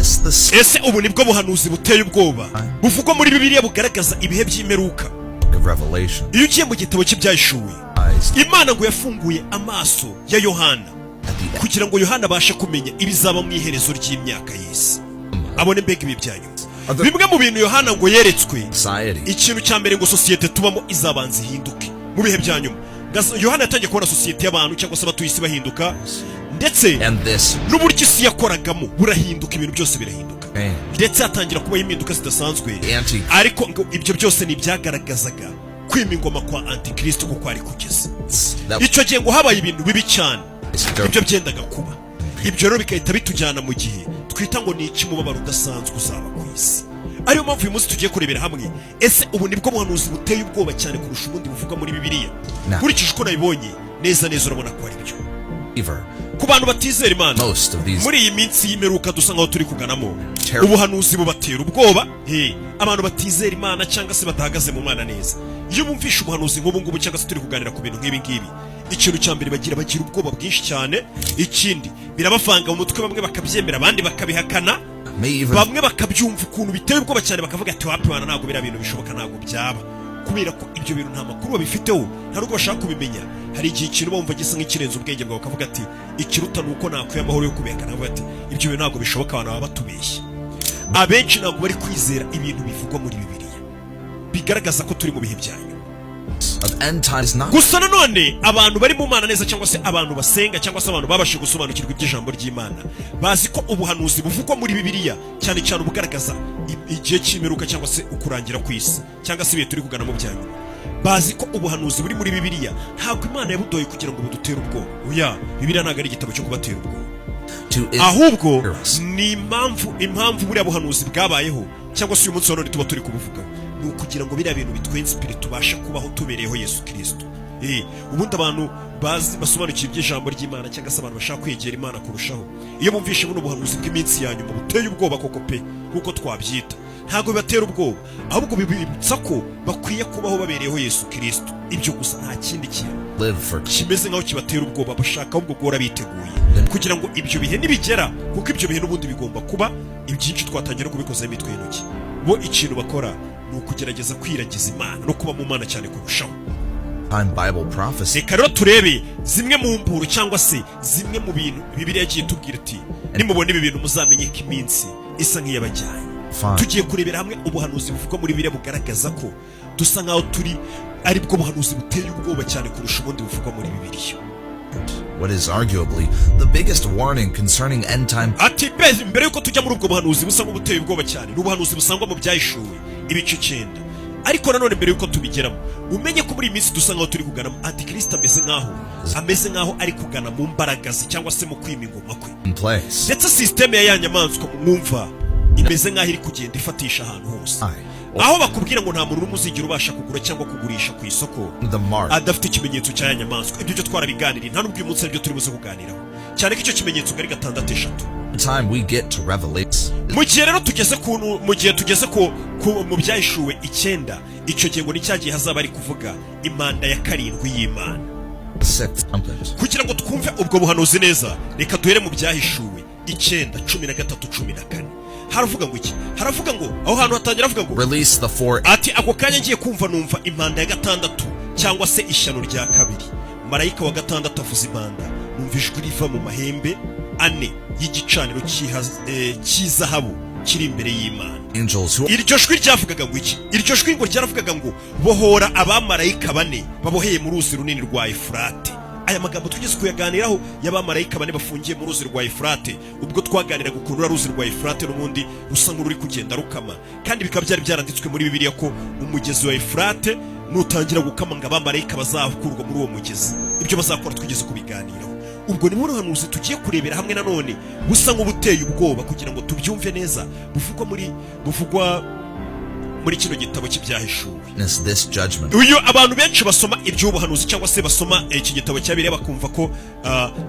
this the Ese ubu nibwo buhanuzi buteye ubwoba buvugwa muri Bibiliya bugaragaza ibihe by'imperuka? book of Revelation? Iyo ugiye mu gitabo cy'Ibyahishuwe, Eyes Imana ngo yafunguye amaso ya Yohana at the kugira ngo Yohana abashe kumenya ibizaba mu iherezo ry'imyaka y'isi, abone mbega ibi bya nyuma. Bimwe mu bintu Yohana ngo yeretswe, society ikintu cya mbere, ngo sosiyete tubamo izabanza ihinduke mu bihe bya nyuma. Yohana yatangiye kubona sosiyete y'abantu cyangwa se abatuye isi bahinduka, ndetse and this n'uburyo isi yakoragamo burahinduka, ibintu byose birahinduka, change. ndetse hatangira kubaho impinduka zidasanzwe. Anti Ariko ngo ibyo byose ni ibyagaragazaga kwima ingoma kwa Antikristo kuko kwari kugeze. that Icyo gihe ngo habaye ibintu bibi cyane, is ibyo byendaga kuba. Ibyo rero bigahita bitujyana mu gihe twita ngo ni icy'umubabaro udasanzwe uzaba ku isi, ariyo mpamvu uyu munsi tugiye kurebera hamwe: ese ubu nibwo buhanuzi buteye ubwoba cyane kurusha ubundi buvugwa muri Bibiliya? Na. Nkurikije uko nabibonye neza neza, urabona ko ari byo. Believer. Ku bantu batizera Imana, Most of these muri iyi minsi y'imperuka dusa nkaho turi kuganamo, Terrible. ubuhanuzi bubatera ubwoba. He, abantu batizera Imana cyangwa se badahagaze mu Mana neza, iyo bumvishe ubuhanuzi nk'ubu ngubu cyangwa se turi kuganira ku bintu nk'ibi ngibi, ikintu cya mbere bagira ubwoba bwinshi cyane. Ikindi, birabavanga mu mutwe, bamwe bakabyemera, abandi bakabihakana, may even bamwe bakabyumva ukuntu biteye ubwoba cyane, bakavuga ati: "Wapi wana, ntabwo biriya bintu bishoboka, ntabwo byaba," kubera ko ibyo bintu nta makuru babifiteho, nta nubwo bashaka kubimenya. Hari igihe ikintu bumva gisa nk'ikirenze ubwenge bwawe, bakavuga ati: "Ikiruta ni uko nakwiye amahoro yo kubihakana." Bavuga ati: "Ibyo bintu ntabwo bishoboka, abantu baba batubeshya." Abenshi ntabwo bari kwizera ibintu bivugwa muri Bibiliya bigaragaza ko turi mu bihe bya nyuma of end times not Gusa nanone abantu bari mu Mana neza, cyangwa se abantu basenga, cyangwa se abantu babashije gusobanukirwa iby'ijambo ry'Imana, bazi ko ubuhanuzi buvugwa muri Bibiliya, cyane cyane ubugaragaza igihe cy'imperuka cyangwa se ukurangira kw'isi cyangwa se ibihe turi kugana mu bya nyuma, bazi ko ubuhanuzi buri muri Bibiliya ntabwo Imana yabudoye kugira ngo budutere ubwoba. Oya, Bibiliya ntabwo ari igitabo cyo kubatera ubwoba. To Ahubwo us. ni impamvu buriya buhanuzi bwabayeho, cyangwa se uyu munsi wa none tuba turi kubuvugaho, ni ukugira ngo biriya bintu bitwinspire, tubashe kubaho tubereyeho Yesu Kirisito. Ubundi abantu bazi, basobanukiwe iby'ijambo ry'Imana, cyangwa se abantu bashaka kwegera Imana kurushaho, iyo bumvishe buno buhanuzi bw'iminsi ya nyuma buteye ubwoba koko pe, nk'uko twabyita, ntabwo bibatera ubwoba, ahubwo bibibutsa ko bakwiye kubaho babereyeho Yesu Kirisito. Ibyo gusa, nta kindi kintu live for kimeze nk'aho kibatera ubwoba. Bashaka ahubwo guhora biteguye kugira ngo ibyo bihe nibigera, kuko ibyo bihe n'ubundi bigomba kuba, ibyinshi twatangira kubikozaho imitwe y'intoki. Bo ikintu bakora ni ukugerageza kwiragiza Imana no kuba mu Mana cyane kurushaho. time Bible prophecy Reka rero turebe zimwe mu mburo cyangwa se zimwe mu bintu Bibiliya yagiye itubwira iti: "Nimubona ibi bintu, muzamenye ko iminsi isa nk'iyabajyanye." Fine. Tugiye kurebera hamwe ubuhanuzi buvugwa muri Bibiliya bugaragaza ko dusa nk'aho turi, ari bwo buhanuzi buteye ubwoba cyane kurusha ubundi buvugwa muri Bibiliya. What is arguably the biggest warning concerning end time Ati mbere yuko tujya muri ubwo buhanuzi busa nk'ubuteye ubwoba cyane, ni ubuhanuzi busangwa mu Byahishuwe ibice 9. Ariko nanone mbere yuko tubigeramo, umenye ko muri iyi minsi dusa nkaho turi kuganamo, Antikristo ameze nkaho ari kugana mu mbaraga ze cyangwa se mu kwima ingoma kwe, in place. ndetse sisiteme ya nyamaswa mwumva imeze nkaho iri kugenda ifatisha ahantu hose, Aye. aho bakubwira ngo nta muntu n'umwe uzigera ubasha kugura cyangwa kugurisha ku isoko The mark adafite ikimenyetso cya ya nyamaswa. Ibyo byo twarabiganiriye, nta n'ubwo uyu munsi aribyo turi buze kuganiraho cyane, ko icyo kimenyetso ari gatandatu eshatu. Time we get to Revelation Mu gihe rero tugeze ku mu gihe tugeze ku mu Byahishuwe 9, icyo gihe ngo ni cya gihe hazaba ari kuvuga impanda ya karindwi y'Imana. The sixth trumpet. Kugira ngo twumve ubwo buhanuzi neza, reka duhere mu Byahishuwe 9, 13, 14. Haravuga ngo iki? Haravuga ngo aho hantu hatangira avuga ngo: Release the four Ati: "Ako kanya ngiye kumva numva impanda ya gatandatu, cyangwa se ishyano rya kabiri. Marayika wa gatandatu avuza impanda, numva ijwi riva mu mahembe ane y'igicaniro cy'izahabu kiri imbere y'Imana." angels who Iryo jwi ryavugaga ngo iki? Iryo jwi ngo ryaravugaga ngo: "Bohora abamarayika bane baboheye mu ruzi runini rwa Efurate." Aya magambo tugeze kuyaganiraho, y'abamarayika bane bafungiye mu ruzi rwa Efurate, ubwo twaganiraga ukuntu uriya ruzi rwa Efurate n'ubundi rusa nk'ururi kugenda rukama, kandi bikaba byari byaranditswe muri Bibiliya ko umugezi wa Efurate nutangira gukama, ngo abamarayika bazakurwa muri uwo mugezi, ibyo bazakora twigeze kubiganiraho. Ubwo ni buhanuzi tugiye kurebera hamwe nanone busa nk'ubuteye ubwoba, kugira ngo tubyumve neza, buvugwa muri kino gitabo cy'Ibyahishuwe. witness this judgment. Uyu abantu benshi basoma iby'ubuhanuzi cyangwa se basoma iki gitabo cya Bibiliya bakumva ko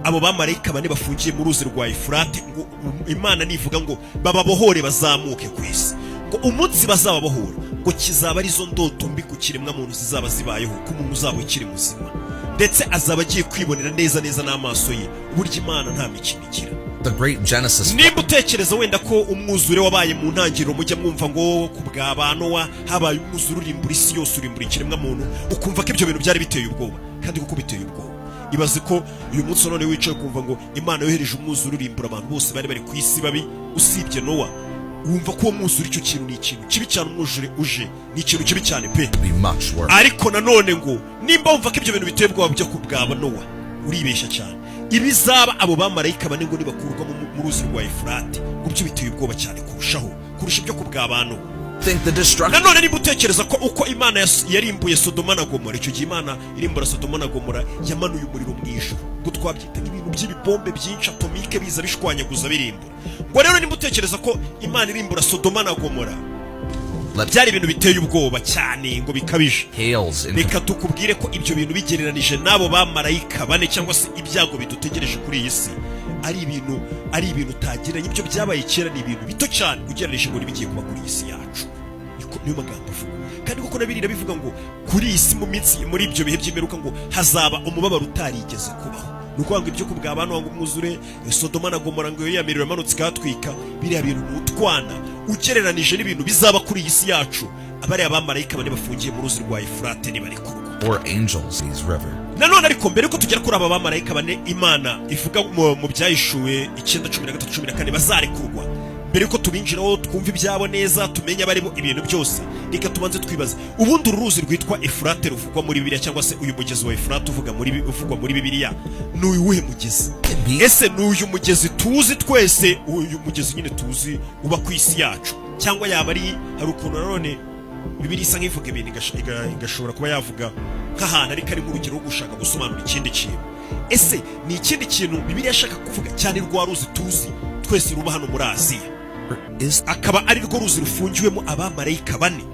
abo bamarayika bane bafungiye mu ruzi rwa Efurate, ngo Imana nivuga ngo bababohore bazamuke ku isi, ngo umunsi bazababohora ngo kizaba arizo ndoto mbi ku kiremwa muntu zizaba zibayeho, ku muntu uzaba ukiri muzima, ndetse azaba agiye kwibonera neza neza n'amaso ye uburyo Imana nta mikino igira. The great Genesis Nimba utekereza wenda ko umwuzure wabaye mu ntangiriro, mujya mwumva ngo ku bwa ba Nowa habaye umwuzure urimbura isi yose, urimbura ikiremwa muntu, ukumva ko ibyo bintu byari biteye ubwoba, kandi kuko biteye ubwoba. Ibaze ko uyu munsi none wicaye ukumva ngo Imana yohereje umwuzure urimbura abantu bose bari bari ku isi babi usibye Nowa, wumva ko uwo mwuzure, icyo kintu ni ikintu kibi cyane. Umwuzure uje ni ikintu kibi cyane pe. be much worse. Ariko nanone ngo nimba wumva ko ibyo bintu biteye ubwoba byo ku bwa Nowa, uribeshya cyane. Ibizaba abo bamarayika bane ngo nibakurwa mu ruzi rwa Efurate, ngo byo biteye ubwoba cyane kurushaho, kurusha ibyo ku bwa ba Nowa. Think the destruction Nanone niba utekereza ko uko Imana yarimbuye Sodoma na Gomora, icyo gihe Imana irimbura Sodoma na Gomora yamanuye umuriro mu ijuru, ngo twabyitaga ibintu by'ibibombe byinshi atomique biza bishwanyaguza birimbura, ngo rero nimba utekereza ko Imana irimbura Sodoma na Gomora let byari ibintu biteye ubwoba cyane ngo bikabije, pales in reka tukubwire ko ibyo bintu bigereranije n'abo bamarayika bane cyangwa se ibyago bidutegereje kuri iyi si ari ibintu utagereranya. Ibyo byabaye kera ni ibintu bito cyane ugereranije ngo n'ibigiye kuba kuri iyi si yacu. Niyo magambo avuga. Kandi kuko na biriya bivuga ngo kuri iyi si mu minsi, muri ibyo bihe by'imperuka, ngo hazaba umubabaro utarigeze kubaho. Ni ukuvuga ngo ibyo kubwa abantu ngo umwuzure Sodoma na Gomora, ngo iyo yamiriro yamanutse ikahatwika, biriya bintu ni utwana ugereranije n'ibintu bizaba kuri iyi si yacu abariya bamarayika bane bafungiye mu ruzi rwa Efurate nibarekurwa. Or angels these river. Nanone ariko mbere yuko tugera kuri aba bamarayika bane Imana ivuga mu Byahishuwe 9:13-14 bazarekurwa, mbere yuko tubinjiraho twumva ibyabo neza, tumenye abarimo ibintu byose, reka tubanze twibaze ubundi uru ruzi rwitwa Efurate ruvugwa muri Bibiliya, cyangwa se uyu mugezi wa Efurate uvugwa muri Bibiliya, ni uwuhe mugezi? Ese ni uyu mugezi tuzi twese, uyu mugezi nyine tuzi uba ku isi yacu, cyangwa yaba ari, hari ukuntu nanone Bibiliya isa nk'ivuga ibintu igashobora kuba yavuga nk'ahantu ariko ari nk'urugero rwo gushaka gusobanura ikindi kintu? Ese ni ikindi kintu Bibiliya ishaka kuvuga cyane, rwa ruzi tuzi twese ruba hano muri Aziya, Is akaba ari rwo ruzi rufungiwemo abamarayika bane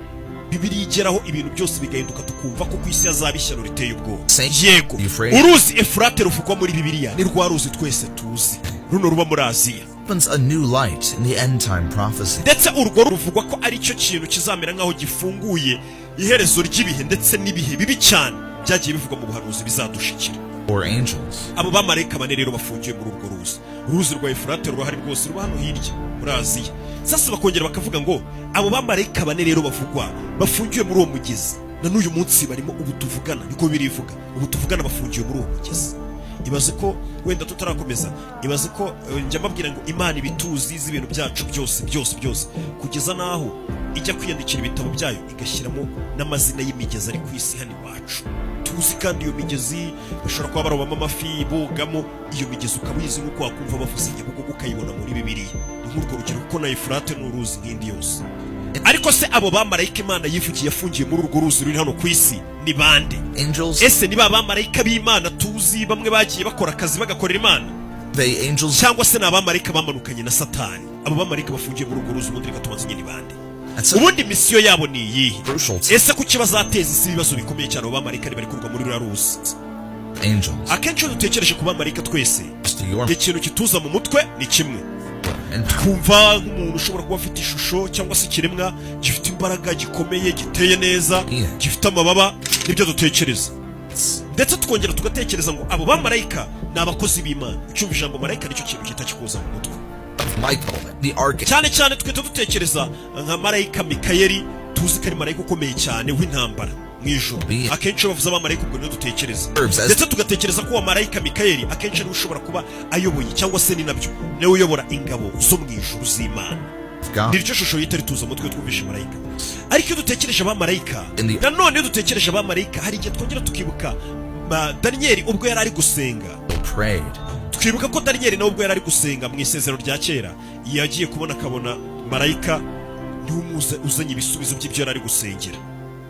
Bibiliya igeraho ibintu byose bigahinduka, tukumva ko ku isi hazaba ishyano riteye ubwoba? Yego, Euphrates. uruzi Efurate ruvugwa muri Bibiliya ni rwa ruzi twese tuzi runo ruba muri Aziya. Opens a new light in the end time prophecy. Ndetse urwo ruvugwa ko ari cyo kintu kizamera nk'aho gifunguye iherezo ry'ibihe, ndetse n'ibihe bibi cyane byagiye bivugwa mu buhanuzi bizadushikira. Or angels. Abo bamarayika bane rero bafungiwe muri urwo ruzi, uruzi rwa Efurate rurahari rwose, ruba hano hirya muri Aziya. Sasa bakongera bakavuga ngo abo bamarayika bane rero bavugwa bafungiwe muri uwo mugezi, na n'uyu munsi barimo ubu tuvugana, niko birivuga, ubu tuvugana bafungiwe muri uwo mugezi. Ibaze ko wenda tutarakomeza, ibaze ko njya mbabwira ngo Imana ibituzi z'ibintu byacu byose byose byose, kugeza n'aho ijya kwiyandikira ibitabo byayo igashyiramo n'amazina y'imigezi ari ku isi hano iwacu tuzi. Kandi iyo migezi bashobora kuba barobamo amafi, bogamo, iyo migezi ukaba uyizi nk'uko wakumva bavuze Nyabugogo ukayibona muri Bibiliya. Ni nk'urwo rugero, kuko na Efurate ni uruzi nk'indi yose. Ariko se abo bamarayika Imana yivugiye yafungiye muri urwo ruzi ruri hano ku isi ni bande? Angels, Ese ni ba bamarayika b'Imana tuzi, bamwe bagiye bakora akazi bagakorera Imana, they angels cyangwa se ni abamarayika bamanukanye na Satani? Abo bamarayika bafungiye muri urwo ruzi, ubundi reka tubanze nyine, ni bande? That's a Ubundi misiyo yabo ni iyihe? crucial Ese kuki bazateza isi ibibazo bikomeye cyane abo bamarayika nibarekurwa muri ruriya ruzi? angels. Akenshi iyo dutekereje ku bamarayika twese, To your ikintu kituza mu mutwe ni kimwe, and twumva nk'umuntu ushobora kuba afite ishusho cyangwa se ikiremwa gifite imbaraga, gikomeye, giteye neza, Yeah. gifite amababa, nibyo dutekereza. Ndetse tukongera tugatekereza ngo abo bamarayika ni abakozi b'Imana. Ucyumva ijambo marayika, nicyo kintu gihita kikuza mu mutwe. Of Michael, the archangel. Cyane cyane twita dutekereza nka marayika Mikayeli, tuzi ko ari marayika ukomeye cyane w'intambara mu ijuru. Akenshi iyo bavuze abamarayika, ubwo niyo dutekereza. Ndetse tugatekereza ko uwo marayika Mikayeli akenshi ariwe ushobora kuba ayoboye, cyangwa se ni nabyo, niwe uyobora ingabo zo mu ijuru z'Imana. God. Ni ryo shusho yita rituza umutwe twumvishe marayika. Ariko iyo dutekereje abamarayika, In the- nanone iyo dutekereje abamarayika, hari igihe twongera tukibuka Daniyeli ubwo yari ari gusenga. Prayed. Twibuka ko Daniyeli nawe ubwo yari ari gusenga mu Isezerano rya Kera, yagiye kubona akabona marayika niwe uzanye ibisubizo by'ibyo yari ari gusengera.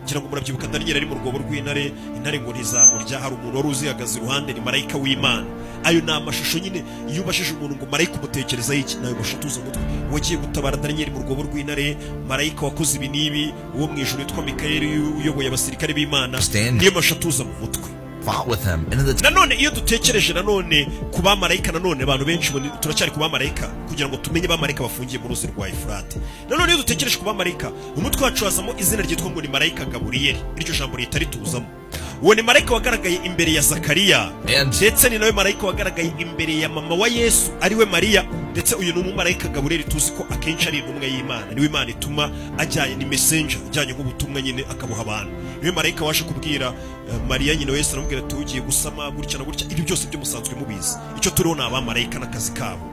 Ngira ngo murabyibuka, Daniyeli ari mu rwobo rw'intare, intare ngo ntizamurya, hari umuntu wari uzihagaze iruhande, ni marayika w'Imana. Ayo ni amashusho nyine, iyo ubashije umuntu ngo marayika umutekerezaho iki, nayo mashusho tuza umutwe: wagiye gutabara Daniyeli mu rwobo rw'intare, marayika wakoze ibi n'ibi, uwo mu ijuru witwa Mikayeli uyoboye abasirikare b'Imana. Stand. Niyo mashusho atuza mu mutwe. Fought with him. And in the Nanone iyo dutekereje nanone ku bamarayika, nanone abantu benshi turacyari ku bamarayika kugira ngo tumenye abamarayika bafungiye mu ruzi rwa Efurate. Nanone iyo dutekereje ku bamarayika, mu mutwe wacu hazamo izina ryitwa ngo ni marayika Gaburiyeli. Iryo jambo rihita rituzamo. Uwo ni marayika wagaragaye imbere ya Zakariya, And ndetse ni nawe marayika wagaragaye imbere ya mama wa Yesu, ariwe Mariya. Ndetse uyu ni umumarayika Gaburiyeli, tuzi ko akenshi ari intumwa y'Imana, niwe Imana ituma ajyanye, ni messenger ajyanye nk'ubutumwa nyine akabuha abantu. Niwe marayika waje kubwira Mariya nyina wa Yesu, aramubwira ati: "Ugiye gusama gutya na gutya." Ibyo byose byo musanzwe mubizi. Icyo turiho ni abamarayika n'akazi kabo.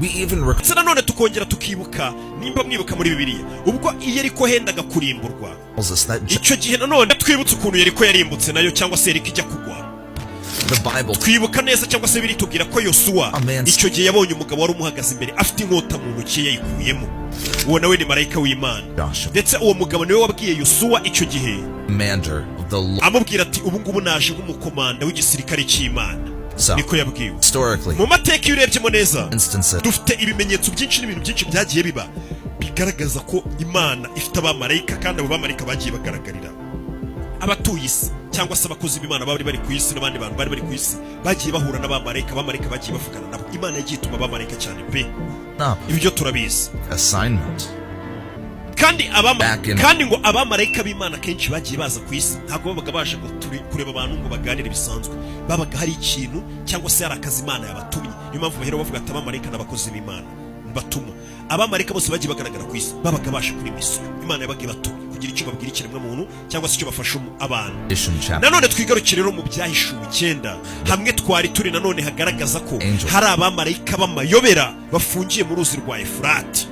We even recall Ndetse nanone tukongera tukibuka, nimba mwibuka muri Bibiliya, ubwo Yeriko hendaga kurimburwa, us that icyo gihe nanone twibutse ukuntu Yeriko yarimbutse nayo, cyangwa se Yeriko ijya kugwa. the Bible Twibuka neza, cyangwa se biritubwira ko Yosuwa Amen. icyo gihe yabonye umugabo wari umuhagaze imbere afite inkota mu ntoki ye, yayikuyemo. Uwo nawe ni marayika w'Imana. Joshua, Ndetse uwo mugabo niwe wabwiye Yosuwa icyo gihe, commander of the Lord. amubwira ati: "Ubu ngubu naje nk'umukomanda w'igisirikare cy'Imana." So, Niko yabwiwe. historically, Mu mateka, iyo urebyemo neza, instances dufite ibimenyetso byinshi n'ibintu byinshi byagiye biba bigaragaza ko Imana ifite abamarayika, kandi abo bamarayika bagiye bagaragarira abatuye isi, cyangwa se abakozi b'Imana bari bari ku isi n'abandi bantu bari bari ku isi bagiye bahura n'abamarayika. Abamarayika bagiye bavugana nabo. Imana yagiye ituma abamarayika cyane pe. Up Ibyo turabizi. assignment. Kandi abama Back in- Kandi ngo abamarayika b'Imana kenshi bagiye baza ku isi, ntabwo babaga baje ngo kureba abantu ngo baganire bisanzwe. Babaga hari ikintu cyangwa se hari akazi Imana yabatumye. Niyo mpamvu bahera bavuga ati: "Abamarayika n'abakozi b'Imana batuma." Abamarayika bose bagiye bagaragara ku isi babaga baje kuri misiyo Imana yabaga ibatumye, kugira icyo babwira ikiremwamuntu cyangwa se icyo bafasha abantu. Edition chapter Nanone twigarukire rero mu Byahishuwe 9, hamwe twari turi, nanone hagaragaza ko Angel. hari abamarayika b'amayobera bafungiye mu ruzi rwa Efurati,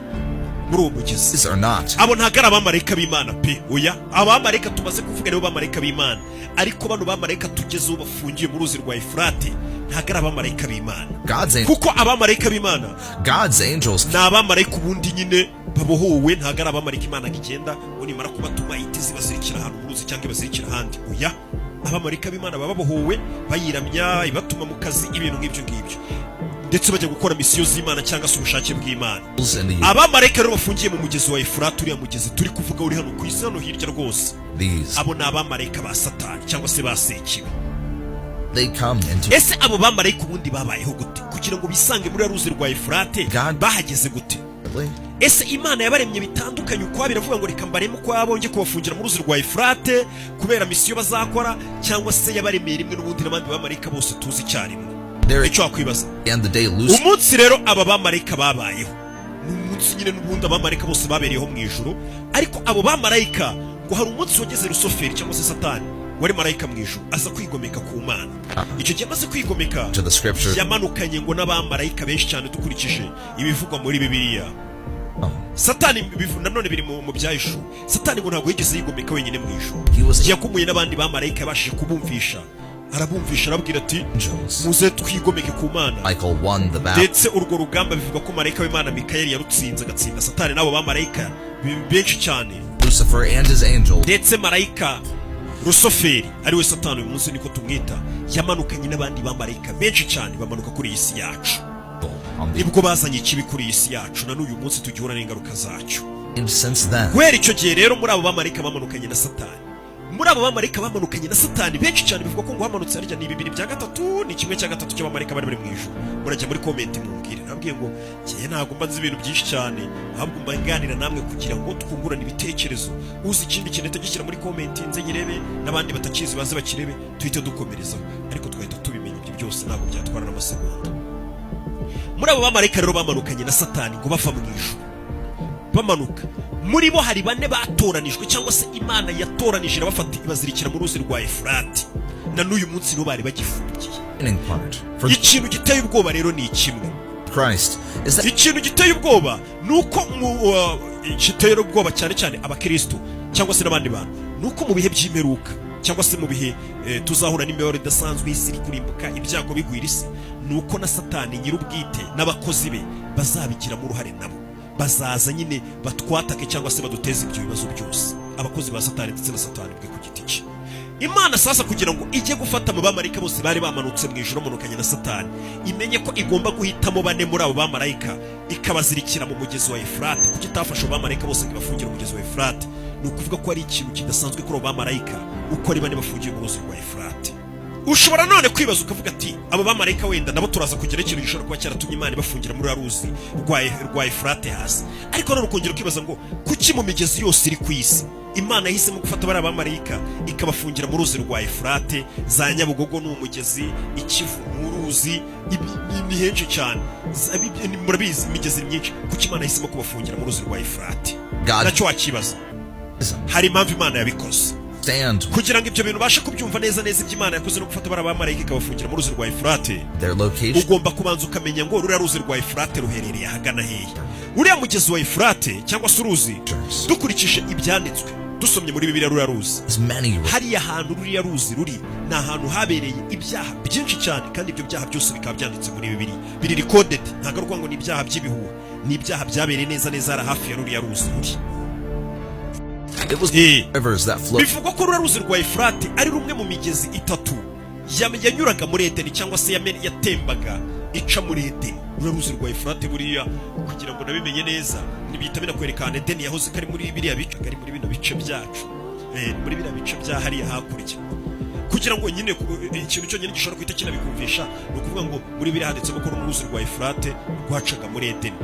muri uwo mugezi. These are not Abo ntabwo ari abamarayika b'Imana pe, oya. Abamarayika tumaze kuvuga nibo bamarayika b'Imana, ariko bano bamarayika tugezeho bafungiye mu ruzi rwa Efurati ntabwo ari abamarayika b'Imana. God's angels. Kuko abamarayika b'Imana God's angels ni abamarayika ubundi nyine babohowe, ntabwo ari abamarayika Imana ngo igenda ngo nimara kubatuma ihite zibazirikira ahantu mu ruzi cyangwa ibazirikira ahandi, oya. Abamarayika b'Imana baba babohowe, bayiramya, ibatuma mu kazi, ibintu nk'ibyo ngibyo, ndetse bajya gukora misiyo z'Imana cyangwa se ubushake bw'Imana. in the Abamarayika rero bafungiye mu mugezi wa Efurati, uriya mugezi turi kuvuga uri hano ku isi, hano hirya rwose, these abo ni abamarayika ba Satani cyangwa se ba Sekibi. they come into Ese abo bamarayika ubundi babayeho gute kugira ngo bisange muri ruzi rwa Efurate? God- Bahageze gute? Ese Imana yabaremye bitandukanye ukwabo, iravuga ngo: "Reka mbareme ukwabo, njye kubafungira mu ruzi rwa Efurate kubera misiyo bazakora," cyangwa se yabaremeye rimwe n'ubundi n'abandi bamarayika bose tuzi icyarimwe? There Icyo wakwibaza, and the day Lucifer umunsi rero aba bamarayika babayeho ni umunsi nyine n'ubundi abamarayika bose babereyeho mu ijuru. Ariko abo bamarayika ngo hari umunsi wageze Rusoferi cyangwa se Satani wari marayika mu ijuru aza kwigomeka ku Mana. Icyo gihe amaze kwigomeka, to the scripture yamanukanye ngo n'abamarayika benshi cyane, dukurikije ibivugwa muri Bibiliya. Satani nanone biri mu Byahishuwe. Satani ngo ntabwo yigeze yigomeka wenyine mu ijuru. He was Yakumuye n'abandi bamarayika, yabashije kubumvisha, arabumvisha, arababwira ati: angels. "Muze twigomeke ku Mana." Michael won the battle. Ndetse urwo rugamba bivugwa ko marayika w'Imana Mikayeli yarutsinze, agatsinda Satani n'abo bamarayika benshi cyane. Lucifer and his angels Ndetse marayika Rusoferi, ariwe Satani uyu munsi niko tumwita, yamanukanye n'abandi bamarayika benshi cyane, bamanuka kuri iyi si yacu. on the Nibwo bazanye ikibi kuri iyi si yacu, na n'uyu munsi tugihura n'ingaruka zacyo. And since then Guhera icyo gihe rero, muri abo bamarayika bamanukanye na Satani, muri abo bamarayika bamanukanye na Satani benshi cyane, bivuga ko ngo hamanutse harya ni bibiri bya gatatu, ni kimwe cya gatatu cy'abamarayika bari bari mu ijuru. Murajya muri comment mumbwire. Nabwiye ngo njyewe ntabwo mba nzi ibintu byinshi cyane, ahubwo mba nganira namwe kugira ngo twungurane ibitekerezo. Uzi ikindi kintu ahita gishyira muri comment nze nyirebe, n'abandi batakizi baze bakirebe, tuhite dukomerezaho. Ariko twahita tubimenya ibyo byose, ntabwo byatwara n'amasegonda. Muri abo bamarayika rero bamanukanye na Satani ngo bava mu ijuru bamanuka, muri bo hari bane batoranijwe, cyangwa se Imana yatoranije, irabafata ibazirikira mu ruzi rwa Efurati, na n'uyu munsi nibo bari bagifungiye. Beginning part for Ikintu giteye ubwoba rero ni kimwe. Christ is that Ikintu giteye ubwoba ni uko giteye ubwoba cyane cyane abakristo cyangwa se n'abandi bantu, ni uko mu bihe by'imperuka, cyangwa se mu bihe tuzahura n'imibabaro idasanzwe, isi iri kurimbuka, ibyago bigwira isi, ni uko na Satani nyir'ubwite n'abakozi be bazabigiramo uruhare. Nabo bazaza nyine batwatake cyangwa se baduteze ibyo bibazo byose, abakozi ba Satani ndetse na Satani bwe ku giti cye. Imana sasa kugira ngo ijye gufata mu bamarayika bose bari bamanutse mu ijuru bamanukanye na Satani, imenye ko igomba guhitamo bane muri abo bamarayika ikabazirikira mu mugezi wa Efurate. Kuki itafashe abo bamarayika bose ngo ibafungire mu mugezi wa Efurate? Ni ukuvuga ko ari ikintu kidasanzwe kuri abo bamarayika uko ari bane bafungiye mu ruzi rwa Efurate. Ushobora none kwibaza ukavuga ati abo bamarayika wenda nabo turaza kugira ikintu gishobora kuba cyaratumye Imana ibafungira muri ruriya ruzi rwa Efurate hasi. Ariko none ukongera ukibaza ngo kuki mu migezi yose iri ku isi Imana yahisemo gufata bariya bamarayika ikabafungira mu ruzi rwa Efurate? Za Nyabugogo ni umugezi, Ikivu ni uruzi, ni henshi cyane. Murabizi, imigezi myinshi. Kuki Imana yahisemo kubafungira mu ruzi rwa Efurate? God Nacyo wakibaza. Hari impamvu Imana yabikoze. stand Kugira ngo ibyo bintu ubashe kubyumva neza neza, ibyo Imana yakoze no gufata bariya bamarayika ikabafungira mu ruzi rwa Efurate, their location. ugomba kubanza ukamenya ngo ruriya ruzi rwa Efurate ruherereye ahagana hehe. Uriya mugezi wa Efurate cyangwa se uruzi, dukurikije ibyanditswe dusomye muri Bibiliya, ruriya ruzi, There's many hariya hantu ruriya ruzi ruri ni ahantu habereye ibyaha byinshi cyane, kandi ibyo byaha byose bikaba byanditse muri Bibiliya, biri recorded. Ntabwo ari ukuvuga ngo ni ibyaha by'ibihuha, ni ibyaha byabereye neza neza hariya hafi ya ruriya ruzi ruri. It was rivers that flow Bivugwa ko ruriya ruzi rwa Efurate ari rumwe mu migezi itatu yanyuraga muri Edeni, cyangwa se yatembaga ica muri Edeni. Ruriya ruzi rwa Efurate buriya, kugira ngo nabimenye neza, ntibihita binakwereka ahantu Edeni yahoze, kari muri biriya bice, kari muri bino bice byacu, muri biriya bice bya hariya hakurya. Kugira ngo nyine ikintu cyonyine gishobora guhita kinabikumvisha ni ukuvuga ngo muri biriya handitsemo ko runo ruzi rwa Efurate rwacaga muri Edeni.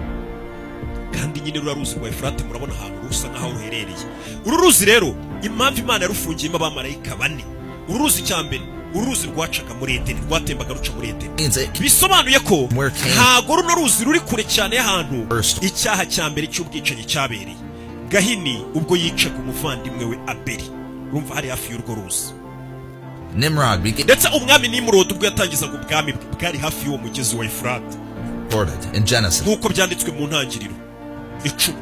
Kandi nyine ruriya ruzi rwa Efurate murabona ahantu rusa nk'aho ruherereye. Uru ruzi rero, impamvu Imana yarufungiyemo abamarayika bane, uru ruzi, cya mbere, uru ruzi rwacaga muri Edeni, rwatembaga ruca muri Edeni. means it Bisobanuye ko Where Cain- ntago runo ruzi ruri kure cyane y'ahantu First. icyaha cya mbere cy'ubwicanyi cyabereye, Gahini ubwo yicaga umuvandimwe we Abeli. Urumva hari hafi y'urwo ruzi. Nimrod began Ndetse umwami Nimurodi ubwo yatangizaga ubwami bwe, bwari hafi y'uwo mugezi wa Efurate, recorded in Genesis. nk'uko byanditswe mu Ntangiriro 10.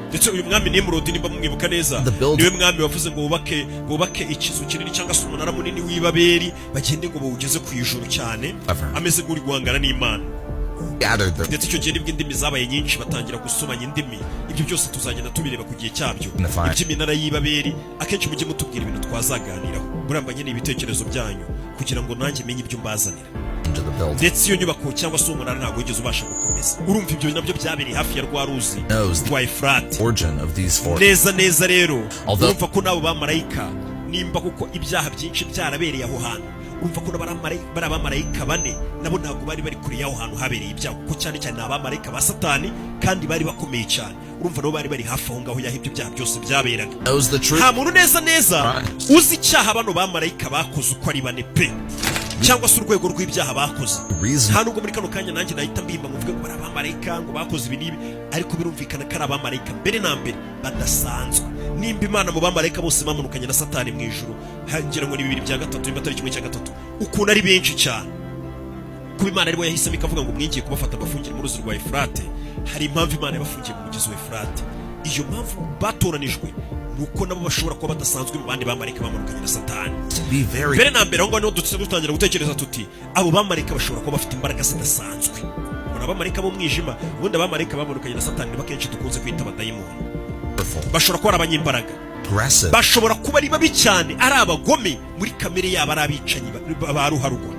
Ndetse uyu mwami Nimurodi, nimba mumwibuka neza, The builder- niwe mwami wavuze ngo bubake ikizu kinini cyangwa se umunara munini w'Ibaberi, bagende ngo bawugeze ku ijuru cyane, Ever. ameze nk'uri guhangana n'Imana. Gathered their Ndetse icyo gihe nibwo indimi zabaye nyinshi, batangira gusomanya indimi. Ibyo byose tuzagenda tubireba ku gihe cyabyo. The fire. Iby'iminara y'Ibaberi, akenshi mujye mutubwira ibintu twazaganiraho. Muramba nyine ibitekerezo byanyu kugira ngo nanjye menye ibyo mbazanira. Into the building. Ndetse iyo nyubako cyangwa se uwo munara ntabwo wigeze ubasha gukomeza. Urumva ibyo nabyo byabereye hafi ya rwa ruzi Knows the rwa Efurate. origin of these four. Neza neza rero, Although- urumva ko n'abo bamarayika, nimba kuko ibyaha byinshi byarabereye aho hantu, urumva ko bari abamarayika bane nabo ntabwo bari bari kure y'aho hantu habereye ibyaha, kuko cyane cyane ni abamarayika ba Satani kandi bari bakomeye cyane. Urumva nabo bari bari hafi aho ngaho y'aho ibyo byaha byose byaberaga. Knows the truth. Nta muntu neza neza Right. uzi icyaha bano bamarayika bakoze uko ari bane pe, cyangwa se urwego rw'ibyaha bakoze. Reason. Nta nubwo muri kano kanya nanjye nahita mbimba ngo mvuge ngo bari abamarayika ngo bakoze ibi n'ibi, ariko birumvikana ko ari abamarayika mbere na mbere badasanzwe. Nimba Imana mu bamarayika bose bamanukanye na Satani mu ijuru, ngira ngo ni bibiri bya gatatu, nimba atari kimwe cya gatatu, ukuntu ari benshi cyane, kuba Imana aribo yahisemo ikavuga ngo mwingiye kubafata abafungire mu ruzi rwa Efurate, hari impamvu Imana yabafungiye mu mugezi wa Efurate. Iyo mpamvu batoranijwe ni uko nabo bashobora kuba badasanzwe mu bandi bamarayika bamanukanye na Satani. Be very Mbere na mbere aho ngaho niho duhita dutangira gutekereza tuti abo bamarayika bashobora kuba bafite imbaraga zidasanzwe. Ubona abamarayika b'umwijima, ubundi abamarayika bamanukanye na Satani nibo akenshi dukunze kwita abadayimoni. powerful, Bashobora kuba ari abanyembaraga, aggressive, bashobora kuba ari babi cyane, ari abagome muri kamere yabo, ari abicanyi ba ruharwa.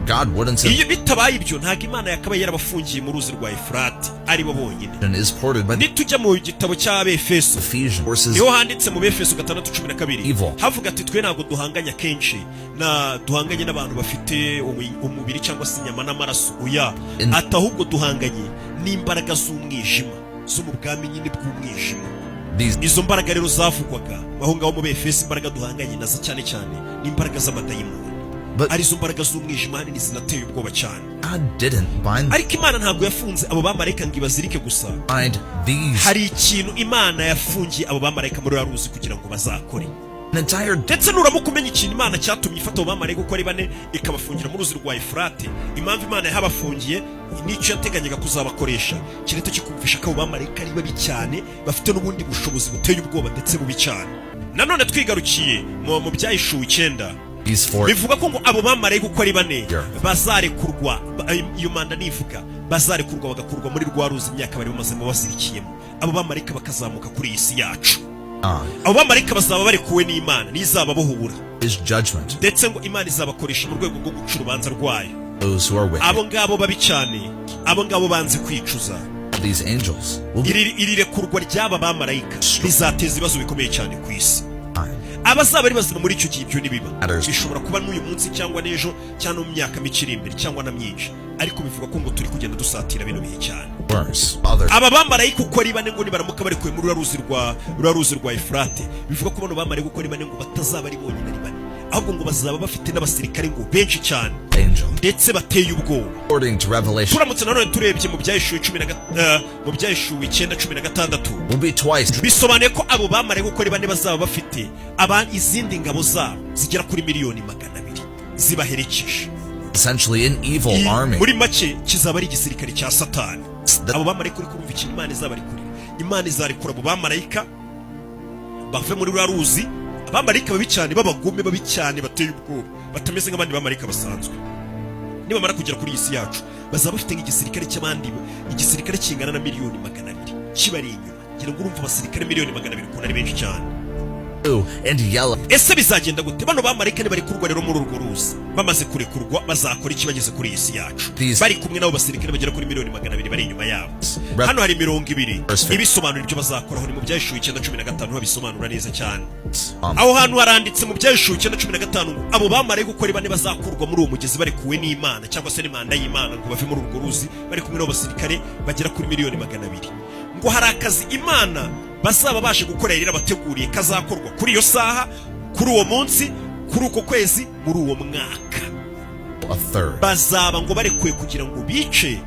God wouldn't have Iyo bitabaye ibyo, ntabwo Imana yakabaye yarabafungiye mu ruzi rwa Efurati ari bo bonyine. and is ported by the Nitujya mu gitabo cy'Abefeso, Ephesians forces niho handitse mu Befeso 6:12, Evil. havuga ati twe ntabwo duhanganye akenshi na duhanganye n'abantu bafite umubiri cyangwa se inyama n'amaraso, oya. In- Ati ahubwo duhanganye n'imbaraga z'umwijima zo mu bwami nyine bw'umwijima. These Izo mbaraga rero zavugwaga aho ngaho mu Befeso, imbaraga duhanganye nazo cyane cyane ni imbaraga z'amadayimoni, But arizo mbaraga z'umwijima ahanini zinateye ubwoba cyane. God didn't bind Ariko Imana ntabwo yafunze abo bamarayika ngo ibazirike gusa. bind these Hari ikintu Imana yafungiye abo bamarayika muri ruriya ruzi kugira ngo bazakore. an entire Ndetse nuramuka umenya ikintu Imana cyatumye ifata abo bamarayika uko ari bane ikabafungira mu ruzi rwa Efurate, impamvu Imana yahabafungiye n'icyo yateganyaga kuzabakoresha, kirahita kikumvisha ko abo bamarayika ari babi cyane, bafite n'ubundi bushobozi buteye ubwoba ndetse bubi cyane. Nanone twigarukiye mu Byahishuwe 9, these four bivuga ko ngo abo bamarayika uko ari bane Yeah. bazarekurwa. Iyo manda nivuga bazarekurwa bagakurwa muri rwa ruzi imyaka bari bamazemo bazirikiyemo, abo bamarayika bakazamuka kuri iyi si yacu. On Abo bamarayika bazaba barekuwe n'Imana, n'izababohura. his judgment Ndetse ngo Imana izabakoresha mu rwego rwo guca urubanza rwayo those who are wicked. abo ngabo babi cyane, abo ngabo banze kwicuza. These angels will be Iri rekurwa ry'aba bamarayika rizateza ibibazo bikomeye cyane ku isi. Time. Abazaba ari bazima muri icyo gihe ibyo nibiba, Others. bishobora kuba n'uyu munsi cyangwa n'ejo cyangwa no mu myaka mike iri imbere cyangwa na myinshi, ariko bivuga ko ngo turi kugenda dusatira bino bihe cyane. Worse. Other Aba bamarayika uko ari bane ngo nibaramuka barekuwe muri ruriya ruzi rwa Efurate, bivuga ko bano bamarayika uko ari bane ngo batazaba ari bonyine ari bane, ahubwo ngo bazaba bafite n'abasirikare ngo benshi cyane angel. ndetse bateye ubwoba. According to Revelation, Turamutse nanone turebye mu Byahishuwe 9:16, will be twice bisobanuye ko abo bamarayika uko ari bane bazaba bafite izindi ngabo zabo zigera kuri miliyoni 200 zibaherekeje. essentially an evil army. Muri make kizaba ari igisirikare cya Satani. Abo bamarayika, uri kumva ikintu Imana izabarekurira? Imana izarekura abo bamarayika bave muri ruriya ruzi, abamarayika babi cyane, b'abagome, babi cyane, bateye ubwoba, batameze nk'abandi bamarayika basanzwe. Nibamara kugera kuri iyi si yacu, bazaba bafite nk'igisirikare cy'abandi, igisirikare kingana na miliyoni 200 kibari inyuma. Ngira ngo urumva abasirikare miliyoni 200 ukuntu ari benshi cyane. Blue and yellow Ese bizagenda gute? Bano bamarayika nibarekurwa rero muri urwo ruzi, bamaze kurekurwa bazakora iki bageze kuri iyi si yacu, bari kumwe n'abo basirikare bagera kuri miliyoni 200 bari inyuma yabo? Hano hari imirongo ibiri ibisobanura ibyo bazakoraho. Ni mu Byahishuwe 9:15 babisobanura neza cyane. Aho hantu haranditse mu Byahishuwe 9:15 ngo abo bamarayika uko ari bane bazakurwa muri uwo mugezi barekuwe n'Imana cyangwa se n'imanda y'Imana, ngo bave muri urwo ruzi bari kumwe n'abo basirikare bagera kuri miliyoni 200, ngo hari akazi Imana bazaba baje gukora rero abateguriye, kazakorwa kuri iyo saha, kuri uwo munsi, kuri uko kwezi, muri uwo mwaka. A third. Bazaba ngo barekuwe kugira ngo bice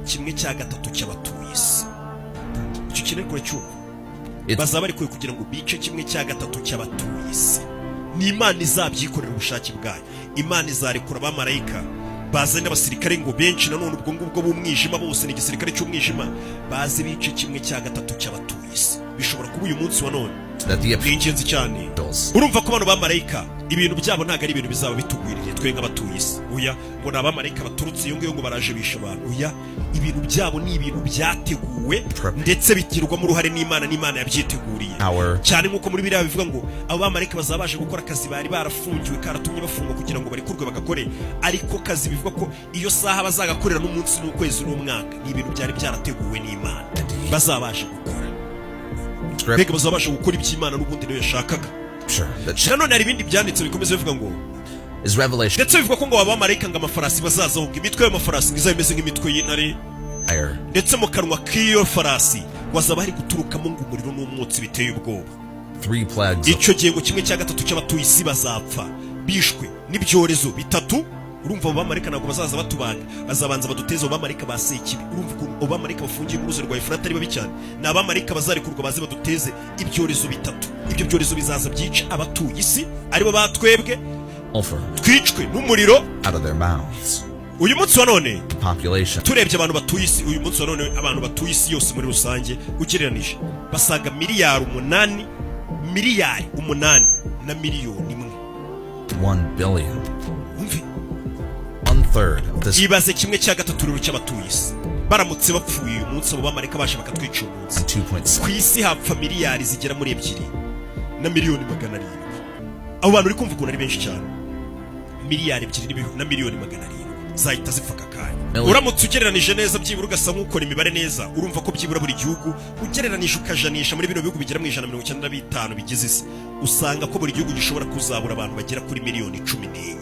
kimwe cya gatatu cy'abatuye isi. Icyo kintu ariko uracyumva? Bazaba barekuwe kugira ngo bice kimwe cya gatatu cy'abatuye isi. Ni Imana izabyikorera ubushake bwayo. Imana izarekura abamarayika bazane n'abasirikare ngo benshi nanone ubwo ngubwo b'umwijima, bose ni igisirikare cy'umwijima, baze bice kimwe cya gatatu cy'abatuye isi. Bishobora kuba uyu munsi wa none. That the Ni ingenzi cyane. appeals Urumva ko bano bamarayika ibintu byabo ntabwo ari ibintu bizaba bitugwiririye twe nk'abatuye isi. Oya, ngo ni abamarayika baturutse iyo ngiyo ngo baraje bisha abantu. Oya, ibintu byabo ni ibintu byateguwe ndetse bigirwamo uruhare n'Imana, n'Imana yabyiteguriye Our cyane, nk'uko muri biriya bivuga ngo abo bamarayika bazaba baje gukora akazi bari barafungiwe, karatumye bafungwa kugira ngo barekurwe bagakore, ariko kazi bivuga ko iyo saha bazagakorera n'umunsi n'ukwezi n'umwaka ni ibintu byari byarateguwe n'Imana bazaba baje gukora. Mbega bazaba baje gukora iby'Imana n'ubundi niyo yashakaga. scripture that Nanone hari ibindi byanditse bikomeza bivuga ngo is Revelation ndetse bivuga ko ngo aba bamarayika ngo amafarasi bazazaho, ngo imitwe y'amafarasi ngo izaba imeze nk'imitwe y'intare, fire ndetse mu kanwa k'iyo farasi ngo hazaba hari guturukamo ngo umuriro n'umwotsi biteye ubwoba. Three plagues of Icyo gihe ngo kimwe cya gatatu cy'abatuye isi bazapfa bishwe n'ibyorezo bitatu. Urumva abo bamarayika ntabwo bazaza batubaga, bazabanza baduteze abo bamarayika ba Sekibi. Urumva ukuntu abo bamarayika bafungiye mu ruzi rwa Efurata ari babi cyane? Ni abamarayika bazarekurwa baze baduteze ibyorezo bitatu. Ibyo byorezo bizaza byica abatuye isi, aribo batwebwe, sulfur twicwe n'umuriro out of their mouths. Uyu munsi wa none, Population turebye abantu batuye isi uyu munsi wa none, abantu batuye isi yose muri rusange ugereranije basaga miliyari 8, miliyari 8 na miliyoni 1. 1 billion. Wumve. One third of this Ibaze kimwe cya gatatu rero cy'abatuye isi baramutse bapfuye uyu munsi, abo bamarayika baje bakatwica uyu munsi. 2.7 Ku isi hapfa miliyari zigera muri 2 na miliyoni 700. Abo bantu uri kumva ukuntu ari benshi cyane? Miliyari 2 na miliyoni 700 zahita zipfa aka kanya. Million. Uramutse ugereranije neza, byibura ugasa nk'ukora imibare neza, urumva ko byibura buri gihugu ugereranije ukajanisha muri bino bihugu bigera mu 195 bigize isi, usanga ko buri gihugu gishobora kuzabura abantu bagera kuri miliyoni 14.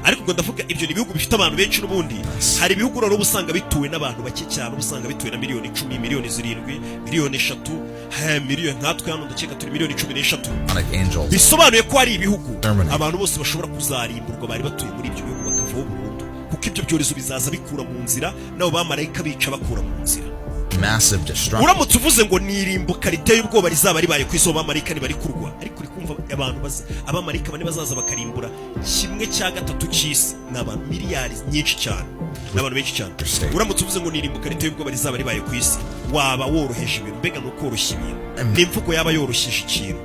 Ariko ubwo ndavuga ibyo ni ibihugu bifite abantu benshi. N'ubundi hari ibihugu rero uba usanga bituwe n'abantu bake cyane, uba usanga bituwe na miliyoni 10, miliyoni 7, miliyoni 3, miliyoni. Nkatwe hano ndakeka turi miliyoni 13. demonic angels Bisobanuye ko hari ibihugu Terminate. abantu bose bashobora kuzarimburwa, bari batuye muri ibyo bihugu bakavaho burundu, kuko ibyo byorezo bizaza bikura mu nzira n'abo bamarayika bica bakura mu nzira. Massive destruction. Uramutse uvuze ngo ni irimbuka riteye ubwoba rizaba ribaye ku isi, abo bamarayika ntibarikurwa, ariko uri kumva abantu abamarayika bane bazaza bakarimbura kimwe cya gatatu cy'isi, ni abantu miliyari nyinshi cyane, ni abantu benshi cyane. Uramutse uvuze ngo ni irimbuka riteye ubwoba rizaba ribaye ku isi, waba woroheje ibintu. Mbega ni ukoroshya ibintu, ni imvugo yaba yoroshyeje ikintu.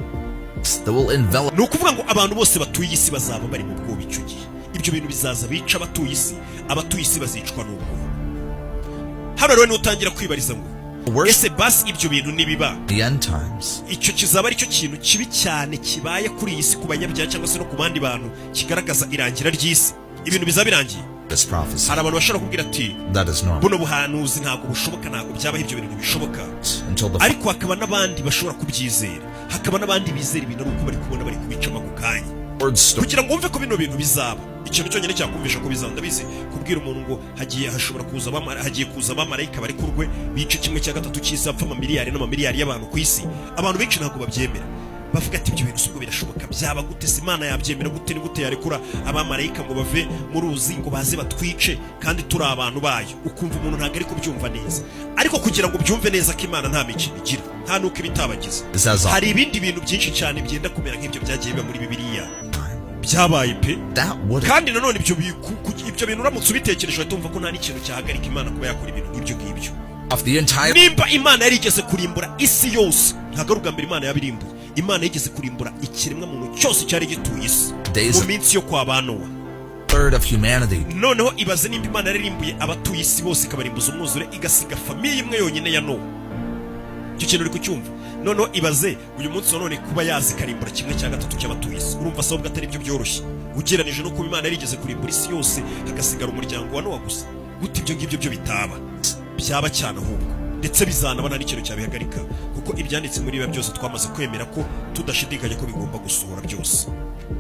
That will envelop Ni ukuvuga ngo abantu bose batuye isi bazaba bari mu bwoba icyo gihe. Ibyo bintu bizaza bica abatuye isi, abatuye isi bazicwa n'ubwoba. Hano rero nutangira kwibariza ngo worst ese basi ibyo bintu nibiba, the end times. icyo kizaba ari cyo kintu kibi cyane kibaye kuri iyi si ku banyabyaha cyangwa se no ku bandi bantu, kigaragaza irangira ry'isi, ibintu bizaba birangiye? This prophecy Hari abantu bashobora kubwira ati that is normal buno buhanuzi ntabwo bushoboka, ntabwo byabaho, ibyo bintu ntibishoboka. until the Ariko hakaba n'abandi bashobora kubyizera. Hakaba n'abandi bizera ibintu ari uko bari kubona bari kubicamo ako kanya. Lord's story Kugira ngo wumve ko bino bintu bizaba, ikintu cyonyine cyakumvisha ko bizaba, ndabizi, kubwira umuntu ngo hagiye hashobora kuza hagiye kuza abamarayika bari kurwe bice 1/3 cy'isi, hapfa amamiliyari n'amamiliyari y'abantu ku isi, abantu benshi ntabwo babyemera. Bavuga ati: "Ibyo bintu si ubwo birashoboka? Byaba gute se? Imana yabyemera gute? Ni gute yarekura abamarayika ngo bave mu ruzi ngo baze batwice kandi turi abantu bayo?" Ukumva umuntu ntabwo ari kubyumva neza. Ariko kugira ngo ubyumve neza ko Imana nta mikino igira, nta n'uko iba itabagize, Zaza. hari ibindi bintu byinshi cyane byenda kumera nk'ibyo byagiye biba muri Bibiliya, byabaye pe. That would Kandi nanone ibyo bintu uramutse ubitekereje, uhita wumva ko nta n'ikintu cyahagarika Imana kuba yakora ibintu nk'ibyo ngibyo. Off the entire Nimba Imana yarigeze kurimbura isi yose, ntabwo ari ubwa mbere Imana yabirimbuye. Imana yigeze kurimbura ikiremwa muntu cyose cyari gituye isi Days mu minsi yo kwa ba Nowa. third of humanity. Noneho ibaze nimba Imana yaririmbuye abatuye isi bose, ikabarimbuza umwuzure, igasiga famille imwe yonyine ya Nowa. Icyo kintu uri kucyumva? Noneho ibaze uyu munsi wa none kuba yazi ikarimbura 1/3 cy'abatuye isi. Urumva se ahubwo atari byo byoroshye ugereranije no kuba Imana yarigeze kurimbura isi yose, hagasigara umuryango wa Nowa gusa? Gute ibyo ngibyo byo bitaba? Byaba cyane ahubwo, ndetse bizanaba, nta n'ikintu cyabihagarika, kuko ibyanditse muri biba byose twamaze kwemera ko tudashidikanya ko bigomba gusohora byose.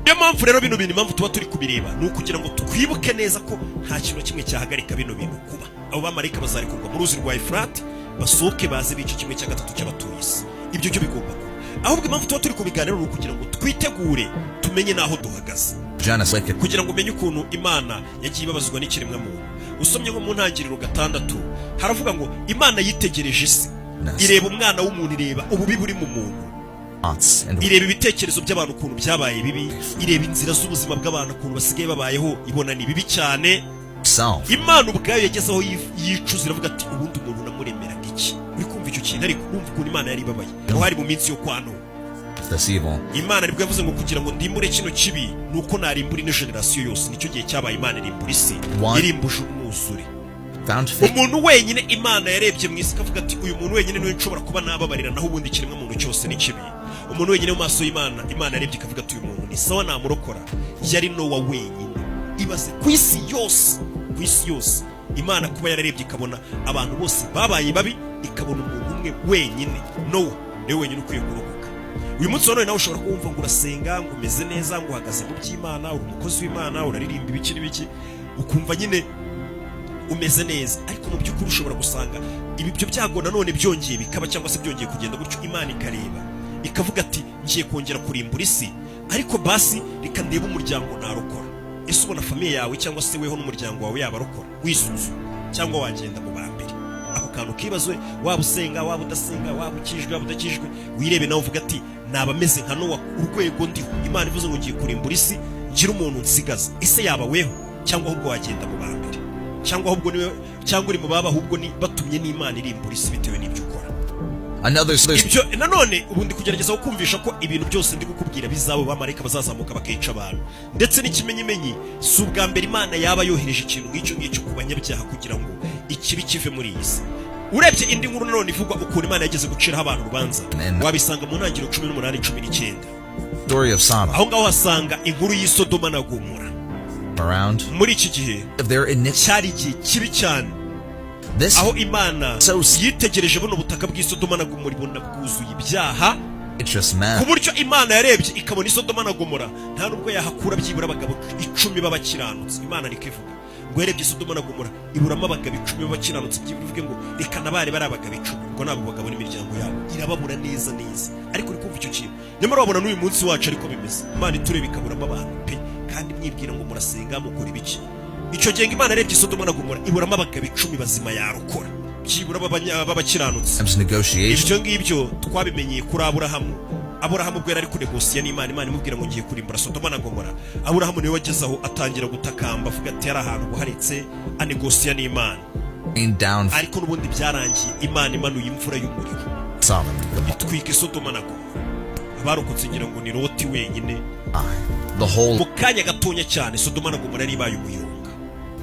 Niyo mpamvu rero bino bintu, impamvu tuba turi kubireba, ni ukugira ngo twibuke neza ko nta kintu na kimwe cyahagarika bino bintu kuba. Abo bamarayika bazarekurwa mu ruzi rwa Efurati, basohoke baze bice 1/3 cy'abatuye isi. Ibyo byo bigomba kuba. Ahubwo impamvu tuba turi kubiganira ni ukugira ngo twitegure, tumenye n'aho duhagaze. Genesis wicked Kugira ngo umenye ukuntu Imana yagiye ibabazwa n'ikiremwa muntu, usomye nko mu Ntangiriro 6, haravuga ngo Imana yitegereje isi, ireba umwana w'umuntu, ireba ububi buri mu muntu, thoughts and ireba ibitekerezo by'abantu ukuntu byabaye bibi, ireba inzira z'ubuzima bw'abantu ukuntu basigaye babayeho, ibona ni bibi cyane. self. Imana ubwayo yageze aho yicuza, iravuga ati: "Ubundi umuntu namuremeraga iki?" Uri kumva icyo kintu? Ariko urumva ukuntu Imana yari ibabaye aho hari mu minsi yo kwa Nowa. This evil. Imana nibwo yavuze ngo kugira ngo ndimbure kino kibi ni uko narimbura ino génération yose. Nicyo gihe cyabaye Imana irimbura isi, One. irimbuje umwuzure. Found faith Umuntu wenyine Imana yarebye mu isi ikavuga ati: "Uyu muntu wenyine niwe nshobora kuba nababarira, naho ubundi ikiremwa muntu cyose ni kibi." Umuntu wenyine mu maso y'Imana, Imana yarebye ikavuga ati: "Uyu muntu ni sawa, namurokora," yari Nowa wenyine. Ibaze ku isi yose, ku isi yose, Imana kuba yararebye ikabona abantu bose babaye babi, ikabona umuntu umwe wenyine, Nowa, niwe wenyine ukwiye kurokoka. Uyu munsi wa none nawe ushobora kumva ngo urasenga, ngo umeze neza, ngo uhagaze mu by'Imana, uri umukozi w'Imana, uraririmba ibiki n'ibiki, ukumva nyine umeze neza. Ariko mu by'ukuri ushobora gusanga ibi byo byago nanone byongeye bikaba, cyangwa se byongeye kugenda gutyo, Imana ikareba ikavuga ati: "Ngiye kongera kurimbura isi, ariko basi reka ndebe umuryango narokora." Ese ubona famille yawe cyangwa se weho n'umuryango wawe yabarokora wisuzuma, cyangwa wagenda mu ba mbere? Ako kantu kibazwe. Waba usenga, waba udasenga, waba ukijwe, waba udakijwe, wirebe nawe uvuga ati: "Naba ameze nka Nowa urwego ndiho? Imana ivuze ngo ngiye kurimbura isi, ngira umuntu nsigaza, ese yaba weho cyangwa ahubwo wagenda mu ba mbere, cyangwa ahubwo niwe, cyangwa uri mu baba ahubwo ni batumye n'Imana irimbura isi bitewe n'ibyo ukora?" Another Ibyo nanone ubu ndi kugerageza kukumvisha ko ibintu byose ndi kukubwira bizaba, abamarayika bazazamuka bakica abantu. Ndetse n'ikimenyimenyi, si ubwa mbere Imana yaba yohereje ikintu nk'icyo ngicyo ku banyabyaha kugira ngo ikibi kive muri iyi si. Urebye indi nkuru nanone ivugwa ukuntu Imana yageze guciraho abantu urubanza, Amen. wabisanga mu Ntangiriro 18:19. Story of Sodom Aho ngaho hasanga inkuru y'Isodoma na Gomora. around Muri iki gihe of their iniquity. cyari igihe kibi cyane, This aho Imana So- yitegereje buno butaka bw'Isodoma na Gomora, ibona bwuzuye ibyaha, righteous ku man buryo Imana yarebye ikabona Isodoma na Gomora nta nubwo yahakura byibura abagabo 10 b'abakiranutsi. Imana niko ivuga ngo yarebye Isodoma na Gomora iburamo abagabo 10 b'abakiranutsi, byibura ivuge ngo reka nabare bari abagabo 10, ubwo ni abo bagabo n'imiryango yabo, irababura neza neza. Ariko uri kumva icyo kintu? Nyamara wabona n'uyu munsi wacu ariko bimeze, Imana itureba ikaburamo abantu pe, kandi mwibwira ngo murasenga, mukora ibiki. Icyo gihe ngo Imana yarebye Isodoma na Gomora iburamo abagabo 10 bazima yarokora, byibura b'abakiranutsi. negotiation Ibyo ngibyo twabimenyeye kuri Aburahamu. Aburahamu ubwo yari ari kunegosiya n'Imana, Imana imubwira ngo ngiye kurimbura Sodoma na Gomora, Aburahamu niwe wageze aho atangira gutakamba, avuga ati yari ahantu buharetse, anegosiya n'Imana. rained down Ariko n'ubundi byarangiye Imana imanuye imvura y'umuriro, Sodom and Gomorrah. itwika Isodoma na Gomora. Abarokotse ngira ngo ni Loti wenyine. The whole Mu kanya gatonya cyane Sodoma na Gomora yari ibaye umuyonga,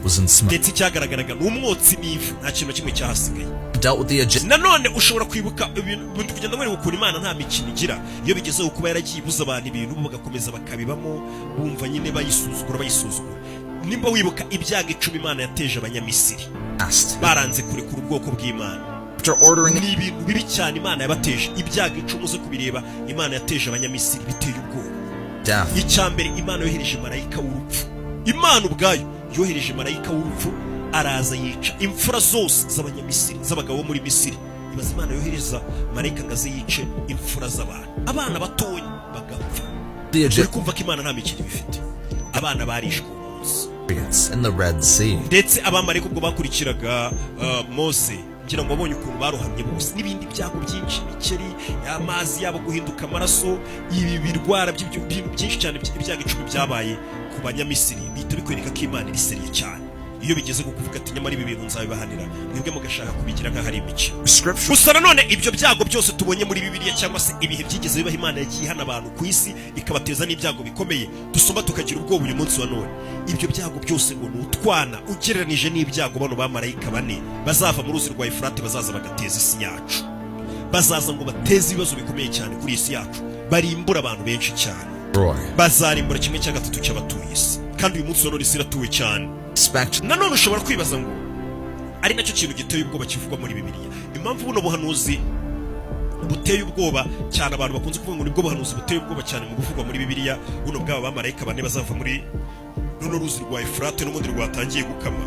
was in smoke. ndetse icyagaragaraga ni umwotsi n'ivu, nta kintu na kimwe cyahasigaye. Dealt with the agenda Nanone ushobora kwibuka ibintu bintu kugenda mwereka ukuntu Imana nta mikino igira iyo bigezeho kuba yaragiye ibuza abantu ibintu, bo bagakomeza bakabibamo, bumva nyine bayisuzugura, bayisuzugura. Nimba wibuka ibyago 10 Imana yateje Abanyamisiri past baranze kurekura ubwoko bw'Imana, After ordering Ni ibintu bibi cyane Imana yabateje, ibyago 10 uze kubireba Imana yateje Abanyamisiri biteye ubwoba. death Icya mbere, Imana yohereje marayika w'urupfu. Imana ubwayo yohereje marayika w'urupfu, araza yica imfura zose z'Abanyamisiri, z'abagabo bo muri Misiri. Ibaza Imana yohereza marayika ngo aze yice imfura z'abantu, abana batoya bagapfa. the Uri kumva ko Imana nta mikino ibifite. Abana barishwe uwo munsi. Egyptians in the Red Sea. Ndetse abamarayika ubwo bakurikiraga Mose, ngira ngo wabonye ukuntu barohamye bose, n'ibindi byago byinshi, imikeri, amazi yabo guhinduka amaraso, ibi birwara bintu byinshi cyane. Ibyago 10 byabaye ku Banyamisiri bihita bikwereka ko Imana iri sérieux cyane iyo bigeze ku kuvuga ati: "Nyamara ibi bintu nzabibahanira," mwebwe mugashaka kubigira nk'aho ari imikino. Scripture Gusa nanone ibyo byago byose tubonye muri Bibiliya, cyangwa se ibihe byigeze bibaho Imana yagiye ihana abantu ku isi ikabateza n'ibyago bikomeye dusoma tukagira ubwoba uyu munsi wa none, ibyo byago byose ngo ni utwana ugereranije n'ibyago bano bamarayika bane bazava mu ruzi rwa Efurate bazaza bagateza isi yacu. Bazaza ngo bateze ibibazo bikomeye cyane kuri iyi si yacu, barimbura abantu benshi cyane. destroy. Bazarimbura 1/3 cy'abatuye isi, kandi uyu munsi wa none isi iratuwe cyane. Expect Nanone ushobora kwibaza ngo, ari nacyo kintu giteye ubwoba kivugwa muri Bibiliya, impamvu buno buhanuzi buteye ubwoba cyane, abantu bakunze kuvuga ngo nibwo buhanuzi buteye ubwoba cyane mu kuvugwa muri Bibiliya, buno bw'aba bamarayika bane bazava muri runo ruzi rwa Efurate n'ubundi rwatangiye gukama.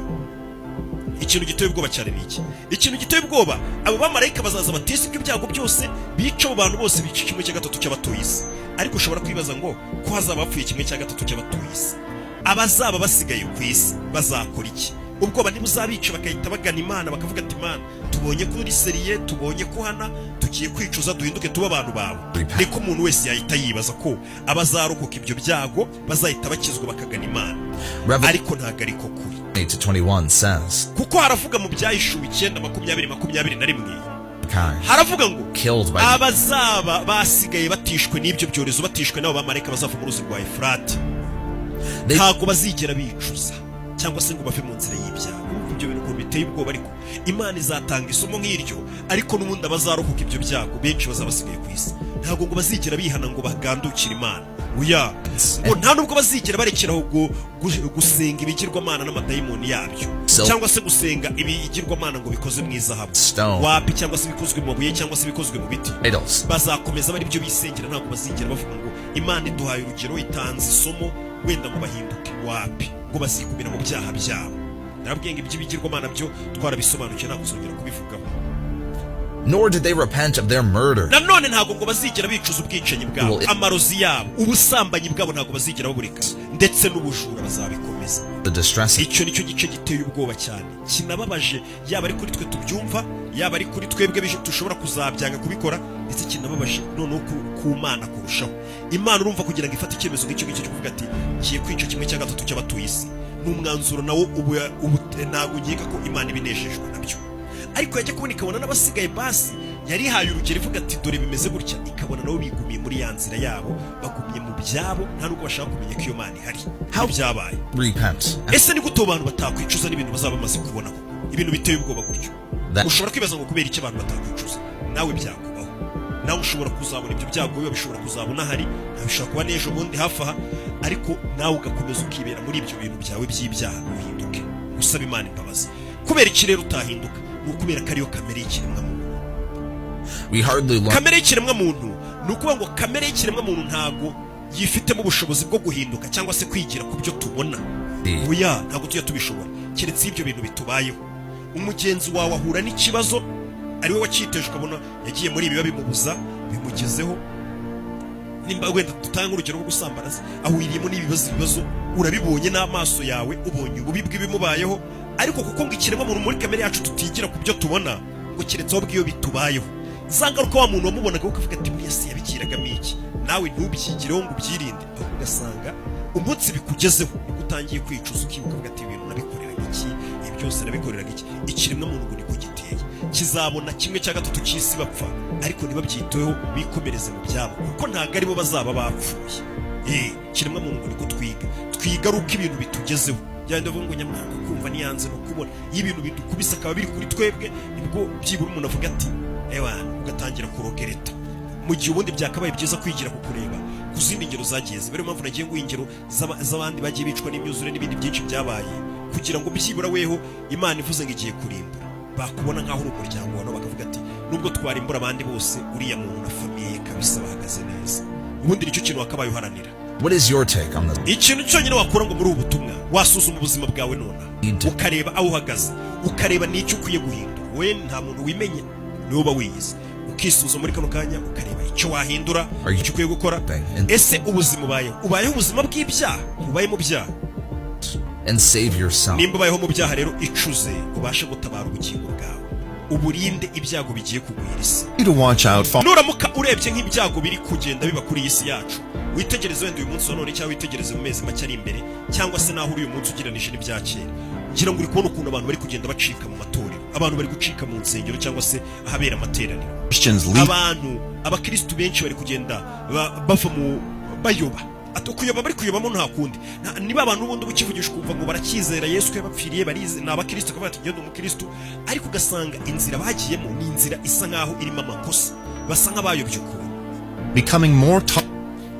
Ikintu giteye ubwoba cyane ni iki? Ikintu giteye ubwoba, abo bamarayika bazaza bateze ibyo byago byose, bica abo bantu bose, bica 1/3 cy'abatuye isi. Ariko ushobora kwibaza ngo ko hazaba hapfuye 1/3 cy'abatuye isi, abazaba basigaye ku isi bazakora iki? Ubwoba ntibuzabica bagahita bagana Imana bakavuga ati: "Imana, tubonye ko uri sérieux, tubonye ko hana tugiye kwicuza, duhinduke tuba abantu bawe"? Niko umuntu wese yahita yibaza, ko abazarokoka ibyo byago bazahita bakizwa bakagana Imana. Revelation Ariko ntabwo ariko kuri. 8 to 21 says, Kuko haravuga mu Byahishuwe 9:20:21, kind haravuga ngo killed by abazaba basigaye batishwe n'ibyo byorezo, batishwe n'abo bamarayika bazava mu ruzi rwa Efurate, ntabwo bazigera bicuza cyangwa se ngo bave mu nzira y'ibyaha. Urumva ibyo bintu ukuntu biteye ubwoba? Ariko Imana izatanga isomo nk'iryo, ariko n'ubundi abazarokoka ibyo byago benshi bazaba basigaye ku isi ntabwo ngo bazigera bihana ngo bagandukire Imana. Oya, ngo nta nubwo bazigera barekeraho gusenga ibigirwamana n'amadayimoni yabyo, cyangwa se gusenga ibigirwamana ngo bikoze mu izahabu, Stone. wapi, cyangwa se ibikozwe mu mabuye, cyangwa se ibikozwe mu biti. Idols. Bazakomeza bari byo bisengera. Ntabwo bazigera bavuga ngo Imana iduhaye urugero, itanze isomo, wenda ngo bahinduke. Wapi, ngo bazigumira mu byaha byabo. Narabwiye ngo iby'ibigirwamana byo twarabisobanukiwe, ntabwo uzongera kubivugaho. Nor did they repent of their murder. Nanone ntabwo ngo bazigera bicuza ubwicanyi bwabo, amarozi yabo, ubusambanyi bwabo, ntabwo bazigera babureka, ndetse n'ubujura bazabikomeza. The distressing Icyo nicyo gice giteye ubwoba cyane, kinababaje, yaba ari kuri twe tubyumva, yaba ari kuri twebwe dushobora kuzabyanga kubikora, ndetse kinababaje noneho ku Mana kurushaho. Imana, urumva, kugira ngo ifate icyemezo nk'icyo ngicyo cyo kuvuga ati: "Ngiye kwica 1/3 cy'abatuye isi," ni umwanzuro nawo ubu ntabwo nkeka ko Imana ibinejejwe nabyo. Ariko yajya kubona ikabona n'abasigaye, basi yarihaye urugero ivuga ati: "Dore bimeze gutya," ikabona nabo bigumiye muri ya nzira yabo, bagumye mu byabo, nta nubwo bashaka kumenya ko iyo Mana ihari ibyabaye. Repent. Ese ni gute abo bantu batakwicuza n'ibintu bazaba bamaze kubona koko, ibintu biteye ubwoba gutyo? Ushobora kwibaza ngo kubera iki abantu batakwicuza? Nawe byakubaho, nawe ushobora kuzabona ibyo byago biba, bishobora kuzabona ahari, nawe bishobora kuba n'ejo bundi hafi aha, ariko nawe ugakomeza ukibera muri ibyo bintu byawe by'ibyaha, ntuhinduke usaba Imana imbabazi. Kubera iki rero utahinduka? Ni ukubera ko ariyo kamere y'ikiremwamuntu. We hardly learn Kamere y'ikiremwamuntu, ni ukuvuga ngo kamere y'ikiremwamuntu ntago yifitemo ubushobozi bwo guhinduka cyangwa se kwigira ku byo tubona. Oya, ntabwo tujya tubishobora, keretse iyo ibyo bintu bitubayeho. Umugenzi wawe ahura n'ikibazo ari we wacyiteje, ukabona yagiye muri ibi bimubuza, bimugezeho. Nimba wenda dutanga urugero rwo gusambana se, ahuriyemo n'ibibazo, ibibazo urabibonye n'amaso yawe, ubonye ububi bw'ibimubayeho. Ariko kuko ngo ikiremwamuntu muri kamere yacu tutigira ku byo tubona, ngo keretse ahubwo iyo bitubayeho, za ngaruka wa muntu wamubonaga ukavuga ati: "Buriya se yabigiragamo iki?" Nawe ntubyigireho ngo ubyirinde, ahubwo ugasanga umunsi bikugezeho nibwo utangiye kwicuza, ukibuka ukavuga ati: "Ibintu nabikoreraga iki? Ibi byose nabikoreraga iki?" Ikiremwamuntu ngo niko giteye, kizabona 1/3 cy'isi bapfa, ariko ntibabyiteho, bikomereze mu byabo, kuko ntabwo aribo bazaba bapfuye. Ikiremwamuntu ngo niko twiga, twiga ari uko ibintu bitugezeho. Byandi bavuga ngo nyamwanga kumva niyanze no kubona. Iyo ibintu bidukubise akaba biri kuri twebwe, nibwo byibura umuntu avuga ati: "Ewa," ugatangira kurogereta, mu gihe ubundi byakabaye byiza kwigira ku kureba ku zindi ngero zagiye ziba. Ariyo mpamvu nagiye nguha ingero z'abandi bagiye bicwa n'imyuzure n'ibindi byinshi byabaye, kugira ngo byibura weho Imana ivuze ngo igiye kurimbura, bakubona nk'aho uri umuryango wawe, bakavuga ati Nubwo twarimbura abandi bose, uriya muntu na famille ye kabisa bahagaze neza. Ubundi nicyo kintu wakabaye uharanira. What is your take on the Ikintu cyonyine wakura ngo muri ubu butumwa, wasuzuma ubuzima bwawe nonaha, ukareba aho uhagaze, ukareba n'icyo ukwiye guhindura. We nta muntu wimenya, niwe uba wiyizi. Ukisuzuma muri kano kanya, ukareba icyo wahindura, icyo ukwiye gukora. Ese ubuzima ubayeho, ubayeho ubuzima bw'ibyaha? Ubaye mu byaha? And save yourself? Nimba ubayeho mu byaha rero, icuze ubashe gutabara ubugingo bwawe, uburinde ibyago bigiye kugwira isi. You to watch out for Nuramuka urebye nk'ibyago biri kugenda biba kuri iyi si yacu, witegereze wenda uyu munsi wa none, cyangwa witegereze mu mezi make ari imbere, cyangwa se naho uri uyu munsi ugereranije n'ibya kera, ngira ngo uri kubona ukuntu abantu bari kugenda bacika mu matorero, abantu bari gucika mu nsengero cyangwa se ahabera amateraniro. Christians leave Abantu, abakirisitu benshi bari kugenda bava mu bayoba. Ati ukuyoba bari kuyobamo nta kundi. Niba abantu ubundi ukivugisha ukumva ngo baracyizera Yesu ko yabapfiriye, barize, ni abakirisitu, akavuga ati ngende umukirisitu, ariko ugasanga inzira bagiyemo ni inzira isa nkaho irimo amakosa, basa nk'abayobye ukuntu. Becoming more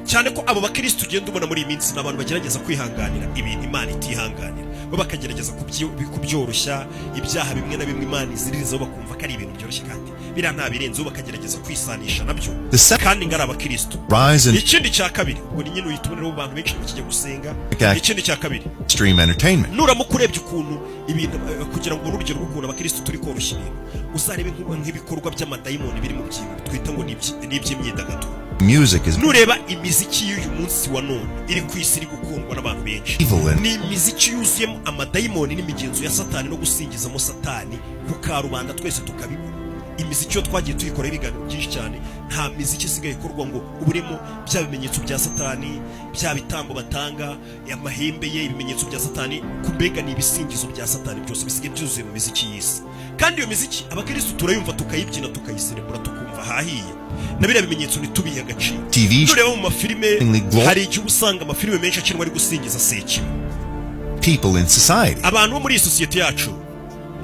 Cyane ko abo bakirisitu ugenda ubona muri iyi minsi ni abantu bagerageza kwihanganira ibintu Imana itihanganira, bo bakagerageza kubyoroshya, ibyaha bimwe na bimwe Imana iziririzaho bakumva ko ari ibintu byoroshye kandi biriya nta birenzeho, bakagerageza kwisanisha nabyo The second kandi ngo ari abakirisitu. rise in Ikindi cya kabiri, ubwo ni nyine uhita uboneraho abantu benshi bakijya gusenga. Okay. Ikindi cya kabiri, extreme entertainment. nuramuka urebye ukuntu ibintu kugira ngo ubone urugero rw'ukuntu abakirisitu turi koroshya ibintu, uzarebe nk'ibikorwa by'amadayimoni biri mu byintu twita ngo ni iby'imyidagaduro. Music is Nureba imiziki y'uyu munsi wa none iri ku isi, iri gukundwa n'abantu benshi, evil and ni imiziki yuzuyemo amadayimoni n'imigenzo ya Satani no gusingizamo Satani ku karubanda, twese tukabibona. Imiziki yo twagiye tuyikoraho ibiganiro byinshi cyane. Nta miziki isigaye ikorwa ngo uburemo bya bimenyetso bya Satani, bya bitambo batanga, amahembe ye, ibimenyetso bya Satani, mbega ni ibisingizo bya Satani, byose bisigaye byuzuye mu miziki y'isi. Kandi iyo miziki abakirisitu turayumva, tukayibyina, tukayiserebura, tukumva hahiye, na biriya bimenyetso ntitubihe agaciro. TV Nureba mu mafilime, hari igihe uba usanga amafilime menshi akinwa ari gusingiza Sekibi. people in society. Abantu bo muri iyi sosiyete yacu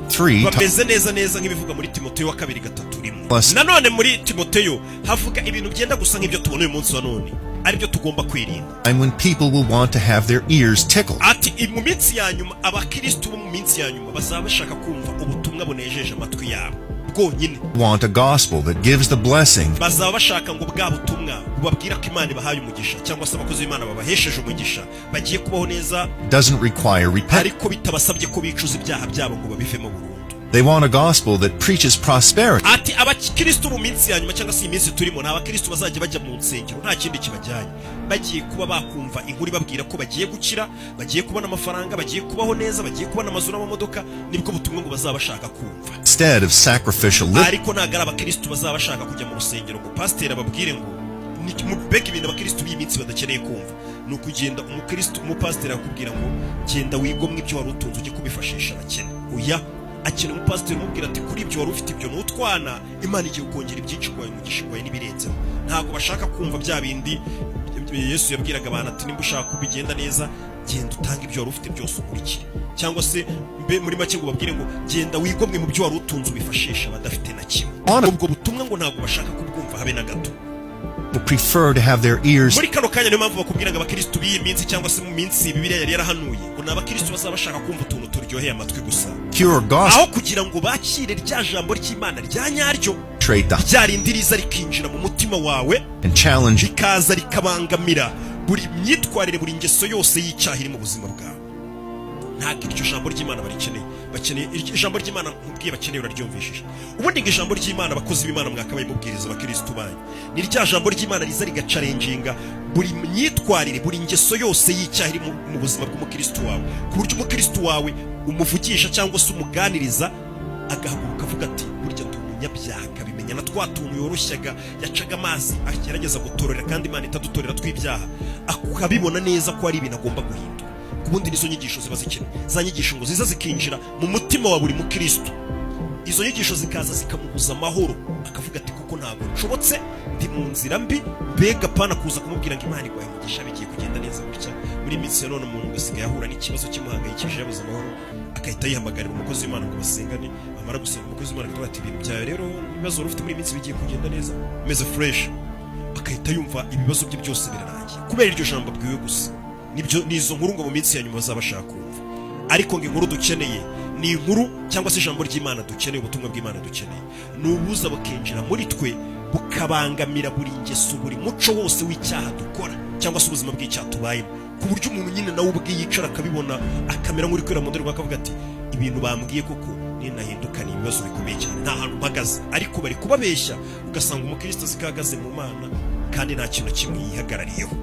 3 bameze neza neza nk'ibivuga muri Timoteyo wa kabiri 3:1. Plus- Nanone muri Timoteyo havuga ibintu byenda gusa nk'ibyo tubona uyu munsi wa none, aribyo tugomba kwirinda. Time when people will want to have their ears tickled. Ati mu minsi ya nyuma, abakirisitu bo mu minsi ya nyuma bazaba bashaka kumva ubutumwa bunejeje amatwi yabo bwonyine. Want a gospel that gives the blessing Bazaba bashaka ngo bwa butumwa bubabwira ko Imana ibahaye umugisha, cyangwa se abakozi b'Imana babahesheje umugisha, bagiye kubaho neza, doesn't require repentance. ariko bitabasabye ko bicuza ibyaha byabo ngo babivemo burundu. They want a gospel that preaches prosperity Ati abakirisitu mu minsi ya nyuma, cyangwa se iyi minsi turimo, ni abakirisitu bazajya bajya mu nsengero nta kindi kibajyanye, bagiye kuba bakumva inkuru ibabwira ko bagiye gukira, bagiye kubona amafaranga, bagiye kubaho neza, bagiye kubona amazu n'amamodoka. Nibwo butumwa ngo bazaba bashaka kumva. instead of sacrificial living. Ariko ntabwo ari abakirisitu bazaba bashaka kujya mu rusengero ngo pasiteri ababwire ngo mbega ibintu abakirisitu b'iyi minsi badakeneye kumva ni ukugenda umukirisitu, umupasiteri akubwira ngo genda wigomwe ibyo wari utunze ujye kubifashisha abakene. Oya, akeneye umupasiteri umubwira ati kuri ibyo wari ufite, ibyo ni utwana, Imana igiye kongera ibyinshi kwawe, umugisha kwawe n'ibirenzeho. Ntabwo bashaka kumva bya bindi Yesu yabwiraga abantu ati nimba ushaka ko bigenda neza, genda utange ibyo wari ufite byose ukurikire, cyangwa se mbe muri make ngo babwire ngo genda wigomwe mu byo wari utunze ubifashisha abadafite na kimwe. Ubwo butumwa ngo ntabwo bashaka kubwumva habe na gato. Prefer to have their ears Muri kano kanya niyo mpamvu bakubwira ngo abakirisitu b'iyi minsi, cyangwa se mu minsi Bibiliya yari yarahanuye, ngo ni abakirisitu bazaba bashaka kumva utuntu turyoheye amatwi gusa, pure gospel aho kugira ngo bakire rya jambo ry'Imana rya nyaryo, penetrate the rya rindi riza rikinjira mu mutima wawe, and challenge rikaza rikabangamira buri myitwarire, buri ngeso yose y'icyaha iri mu buzima bwawe. Ntabwo iryo jambo ry'Imana barikeneye. Bakeneye iryo jambo ry'Imana nkubwiye bakeneye, uraryumvishije. Ubundi ngo ijambo ry'Imana, abakozi b'Imana mwakabaye mubwiriza abakirisitu banyu, ni rya jambo ry'Imana riza rigachallenginga buri myitwarire, buri ngeso yose y'icyaha iri mu buzima bw'umukirisitu wawe, ku buryo umukirisitu wawe umuvugisha cyangwa se umuganiriza agahaguruka avuga ati burya ndi umunyabyaha, akabimenya na twa tuntu yoroshyaga, yacaga amazi, agerageza gutorera kandi Imana itadutorera tw'ibyaha, akabibona neza ko ari ibintu agomba guhindura. Ubundi nizo nyigisho ziba zikenewe, za nyigisho ngo ziza zikinjira mu mutima wa buri mukristo, izo nyigisho zikaza zikamubuza amahoro, akavuga ati kuko ntabwo nshobotse, ndi mu nzira mbi. Mbega pana kuza kumubwira ngo Imana iguhaye umugisha, bigiye kugenda neza gutya. Muri iyi minsi ya none umuntu ugasigaye ahura n'ikibazo kimuhangayikishije, yabuze amahoro, agahita yihamagarira umukozi w'Imana ngo basengane. Amara gusenga, umukozi w'Imana akavuga ati ibintu byawe rero, ibibazo wari ufite muri iyi minsi bigiye kugenda neza, umeze fresh. Agahita yumva ibibazo bye byose birarangiye kubera iryo jambo abwiwe gusa. Nibyo, ni izo nkuru ngo mu minsi ya nyuma bazaba bashaka kumva. Ariko ngo inkuru dukeneye ni Ni inkuru cyangwa se ijambo ry'Imana dukeneye, ubutumwa bw'Imana dukeneye, ni ubuza bukinjira muri twe, bukabangamira buri ngeso, buri muco wose w'icyaha dukora cyangwa se ubuzima bw'icyaha tubayemo, ku buryo umuntu nyine nawe ubwe yicara akabibona, akamera nk'uri kwira mu ndorerwamo, akavuga ati: "Ibintu bambwiye koko ninahinduka ni ibibazo bikomeye cyane, nta hantu mpagaze." Ariko bari kubabeshya, ugasanga umukristo azi ko ahagaze mu Mana kandi nta kintu na kimwe yihagarariyeho.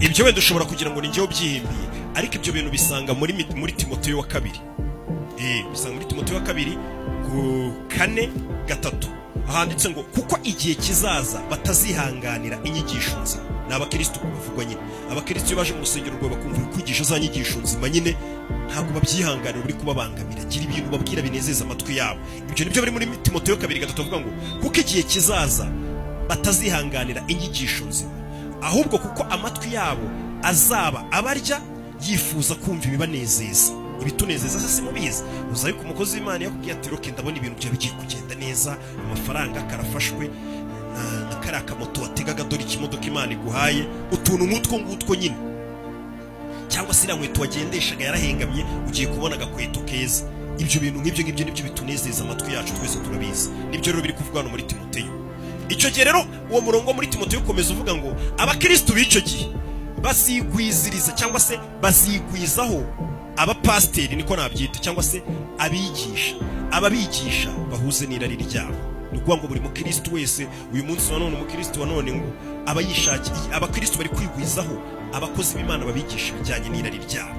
Ibyo wenda ushobora kugira ngo ni njyewe ubyihimbiye, ariko ibyo bintu bisanga muri Timoteyo wa kabiri. Bisanga muri Timoteyo wa kabiri ku 4:3, ahanditse ngo: "Kuko igihe kizaza batazihanganira inyigisho nzima." Ni abakristo bavugwa nyine. Abakristo iyo baje mu rusengero rwawe bakumva uri kwigisha za nyigisho nzima nyine, ntabwo babyihanganira, uri kubabangamira. Gira ibintu babwira binezeza amatwi yabo. Ibyo nibyo biri muri Timoteyo 2:3, avuga ngo: "Kuko igihe kizaza batazihanganira inyigisho nzima, ahubwo kuko amatwi yabo azaba abarya yifuza kumva ibibanezeza." Ibitunezeza se simubizi? Uzi, ariko umukozi w'Imana yakubwiye ati: "Roke, ndabona ibintu byawe bigiye kugenda neza, amafaranga karafashwe na kariya kamoto wategaga, dore ikimodoka Imana iguhaye," utuntu nk'utwo ngutwo nyine, cyangwa se iriya nkweto wagendeshaga yarahengamye, ugiye kubona agakweto keza. Ibyo bintu nk'ibyo ngibyo nibyo bitunezeza amatwi yacu, twese turabizi. Nibyo rero biri kuvugwa hano muri Timoteyo. Icyo gihe rero, uwo murongo muri Timoteyo ukomeza uvuga ngo abakristu b'icyo gihe bazigwiziriza cyangwa se bazigwizaho abapasiteri, niko nabyita, cyangwa se abigisha, ababigisha bahuze n'irari ryabo. Ni ukuvuga ngo buri mukristu wese uyu munsi wa none, umukristu wa none ngo aba yishakiye, abakristu bari kwigwizaho abakozi b'Imana babigisha ibijyanye n'irari ryabo.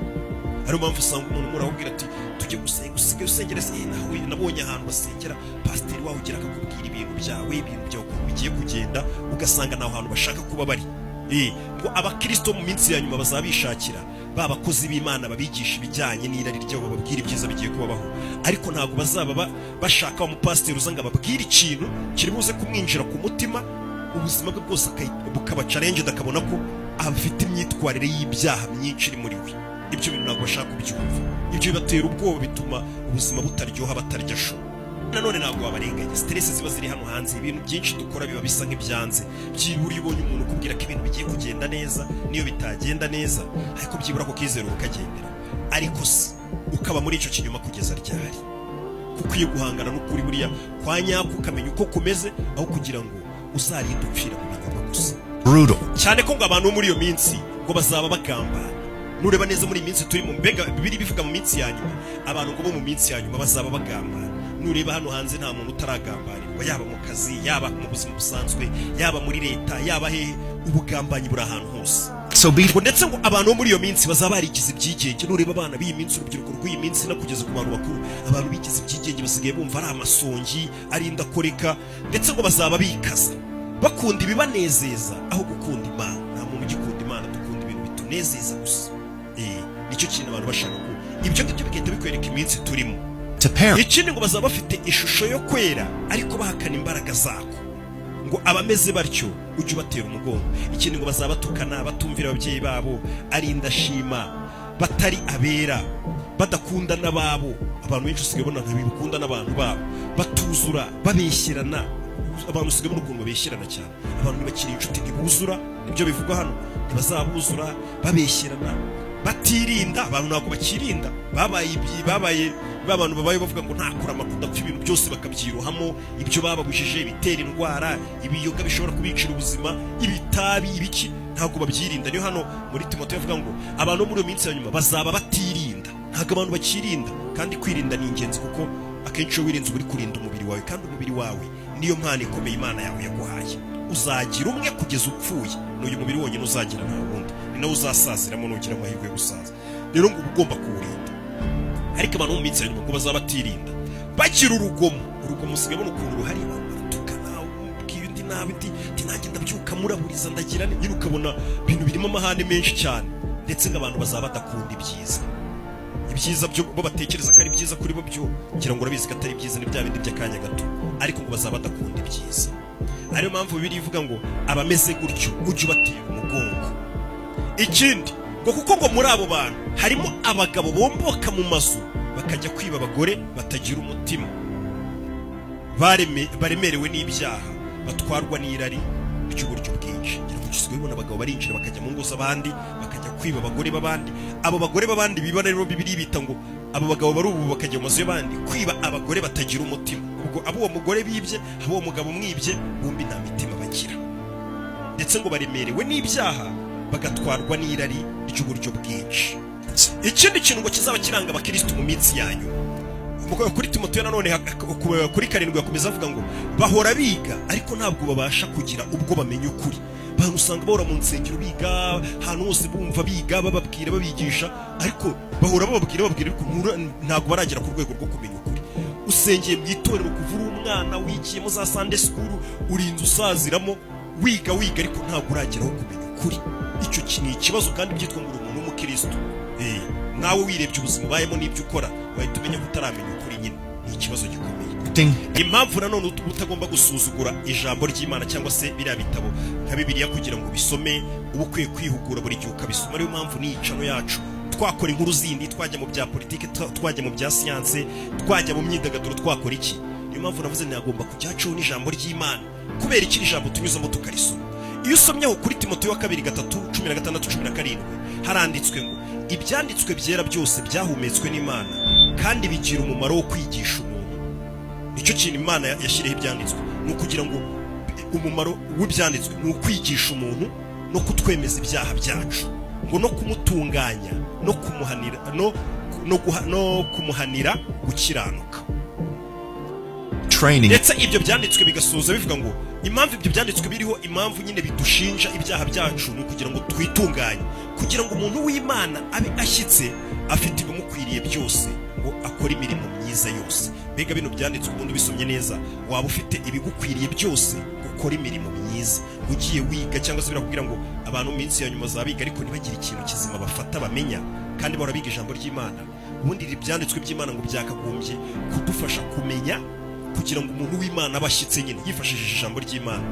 Ariyo mpamvu usanga umuntu murakubwira ati: "Tujye gusenga, usigaye usengera se?" "Nawe nabonye ahantu basengera, pasiteri wawe ugira akakubwira ibintu byawe ukuntu bigiye kugenda," ugasanga ni aho hantu bashaka kuba bari. Ngo abakristo mu minsi ya nyuma bazaba bishakira ba bakozi b'Imana babigisha ibijyanye n'irari ryabo, bababwira ibyiza bigiye kubabaho, ariko ntabwo bazaba bashaka wa mupasiteri uza ngo ababwire ikintu kiri buze kumwinjira ku mutima, ubuzima bwe bwose bukaba challenged, akabona ko afite imyitwarire y'ibyaha myinshi iri muri we. Ibyo bintu ntabwo bashaka kubyumva. Ibyo bibatera ubwoba, bituma ubuzima butaryoha, batarya sho. Nanone ntabwo wabarenganya, stress ziba ziri hano hanze, ibintu byinshi dukora biba bisa nk'ibyanze. Byibura iyo ubonye umuntu ukubwira ko ibintu bigiye kugenda neza, niyo bitagenda neza ariko byibura ko kizera ukagendera. Ariko se ukaba muri icyo kinyoma kugeza ryari? Kuko ukwiye guhangana n'ukuri buriya kwa nyako, ukamenya uko kumeze, aho kugira ngo uzarinde upfira mu binyoma gusa. Brutal. Cyane ko ngo abantu bo muri iyo minsi ngo bazaba bagambana. Nureba neza muri iyi minsi turimo, mbega bibiri bivuga mu minsi ya nyuma, abantu ngo bo mu minsi ya nyuma bazaba bagambana. Nureba hano hanze, nta muntu utaragambanirwa, yaba mu kazi, yaba mu buzima busanzwe, yaba muri leta, yaba hehe, ubugambanyi buri ahantu hose. So be Ngo ndetse ngo abantu bo muri iyo minsi bazaba barigize ibyigenge. Nureba abana b'iyi minsi, urubyiruko rw'iyi minsi, no kugeza ku bantu bakuru, abantu bigize ibyigenge, basigaye bumva ari amasongi, ari indakoreka. Ndetse ngo bazaba bikaza, bakunda ibibanezeza aho gukunda Imana. Nta muntu ugikunda Imana, dukunda ibintu bitunezeza gusa. Nicyo kintu abantu bashaka ko ibyo ngibyo bigahita bikwereka iminsi turimo. To parents. Ikindi ngo bazaba bafite ishusho yo kwera ariko bahakana imbaraga zako. Ngo abameze batyo ujye ubatera umugongo. Ikindi ngo bazaba batukana, batumvira ababyeyi babo, ari indashima, batari abera, badakunda n'ababo. Abantu benshi usigaye ubona ntibikunda n'abantu babo, batuzura, babeshyerana. Abantu usigaye ubona ukuntu babeshyerana cyane. Abantu ntibakiri inshuti, ntibuzura. Nibyo bivugwa hano, ntibazabuzura, babeshyerana, batirinda. Abantu ntabwo bakirinda, babaye ba bantu babaye bavuga ngo nta kurama kudapfa, ibintu byose bakabyirohamo, ibyo bababujije, ibitera indwara, ibiyoga bishobora kubicira ubuzima, ibitabi, ibiki, ntabwo babyirinda. Niyo hano muri Timoteyo avuga ngo abantu bo muri iyo minsi ya nyuma bazaba batirinda. Ntabwo abantu bakirinda, kandi kwirinda ni ingenzi, kuko akenshi iyo wirinze uba uri kurinda umubiri wawe, kandi umubiri wawe niyo mpano ikomeye Imana yawe yaguhaye. Uzagira umwe kugeza upfuye, ni uyu mubiri wonyine uzagira, nta wundi, ni nawe uzasaziramo nugira amahirwe yo gusaza. Rero ngo uba ugomba kuwurinda. Ariko abantu bo mu minsi ya nyuma ngo bazaba batirinda, bagira urugomo. Urugomo usigaye ubona ukuntu ruhari, abantu baratukana, ubwiye undi nabi uti nanjye ndabyuka muraburiza, ndagira nyine, ukabona ibintu birimo amahane menshi cyane. Ndetse ngo abantu bazaba badakunda ibyiza. Ibyiza byo bo batekereza ko ari byiza kuri bo, byo ngira ngo urabizi ko atari byiza, ni bya bindi by'akanya gato. Ariko ngo bazaba badakunda ibyiza. Ariyo mpamvu Bibiliya ivuga ngo abameze gutyo ujye ubatera umugongo. Ikindi ngo kuko ngo muri abo bantu harimo abagabo bomboka mu mazu bakajya kwiba abagore batagira umutima, baremerewe n'ibyaha, batwarwa n'irari. ry'uburyo bwinshi. Ngira ngo usigaye ubona abagabo barinjira bakajya mu ngo z'abandi, bakajya kwiba abagore b'abandi. Abo bagore b'abandi biba rero, Bibiliya bita ngo abo bagabo bari ubu bakajya mu mazu y'abandi kwiba abagore batagira umutima. Ubwo abo uwo mugore bibye, abo uwo mugabo umwibye, bombi nta mitima bagira, ndetse ngo baremerewe n'ibyaha, bagatwarwa n'irari ry'uburyo bwinshi. Ikindi kintu ngo kizaba kiranga abakirisitu mu minsi yanyu, kuri Timoteyo nanone kuri 7 yakomeza avuga ngo bahora biga, ariko ntabwo babasha kugira ubwo bamenya ukuri. Abantu usanga bahora mu nsengero biga, ahantu hose bumva biga, bababwira, babigisha, ariko bahora bababwira, ariko ntabwo baragera ku rwego rwo kumenya ukuri. Usengeye mu itorero kuva uri umwana, wigiyemo za Sunday school, urinze usaziramo wiga wiga, ariko ntabwo urageraho kumenya ukuri. Icyo ni ikibazo, kandi byitwa ngo uri umuntu w'umukristo. Nawe wirebye ubuzima ubayemo n'ibyo ukora, wahita umenya ko utaramenya ukuri nyine. Ni ikibazo gikomeye. Impamvu nanone utagomba gusuzugura ijambo ry'Imana cyangwa se biriya bitabo nka Bibiliya kugira ngo ubisome, uba ukwiye kwihugura buri gihe ukabisoma. Ariyo mpamvu n'iyi channel yacu twakora inkuru zindi, twajya mu bya politiki, twajya mu bya siyanse, twajya mu myidagaduro, twakora iki. Niyo mpamvu navuze ntagomba kujya hacaho n'ijambo ry'Imana. Kubera iki? Ijambo tunyuzamo tukarisoma. Iyo usomyeho kuri Timoteyo wa kabiri 3, 16, 17, haranditswe ngo ibyanditswe byera byose byahumetswe n'Imana kandi bigira umumaro wo kwigisha umuntu. Nicyo kintu Imana yashyiriyeho ibyanditswe, ni ukugira ngo umumaro w'ibyanditswe ni ukwigisha umuntu no kutwemeza ibyaha byacu, ngo no kumutunganya no kumuhanira no kumuhanira gukiranuka. Training Ndetse ibyo byanditswe bigasoza bivuga ngo impamvu ibyo byanditswe biriho, impamvu nyine bidushinja ibyaha byacu, ni ukugira ngo twitunganye, kugira ngo umuntu w'Imana abe ashyitse, afite ibimukwiriye byose, ngo akore imirimo myiza yose. Mbega bino byanditswe ubundi ubisomye neza, waba ufite ibigukwiriye byose gukora imirimo myiza ugiye wiga, cyangwa se birakubwira ngo abantu mu minsi ya nyuma bazabiga ariko ntibagire ikintu kizima bafata bamenya, kandi bahora biga ijambo ry'Imana. Ubundi iri byanditswe by'Imana ngo byakagombye kudufasha kumenya, kugira ngo umuntu w'Imana abe ashyitse nyine yifashishije ijambo ry'Imana.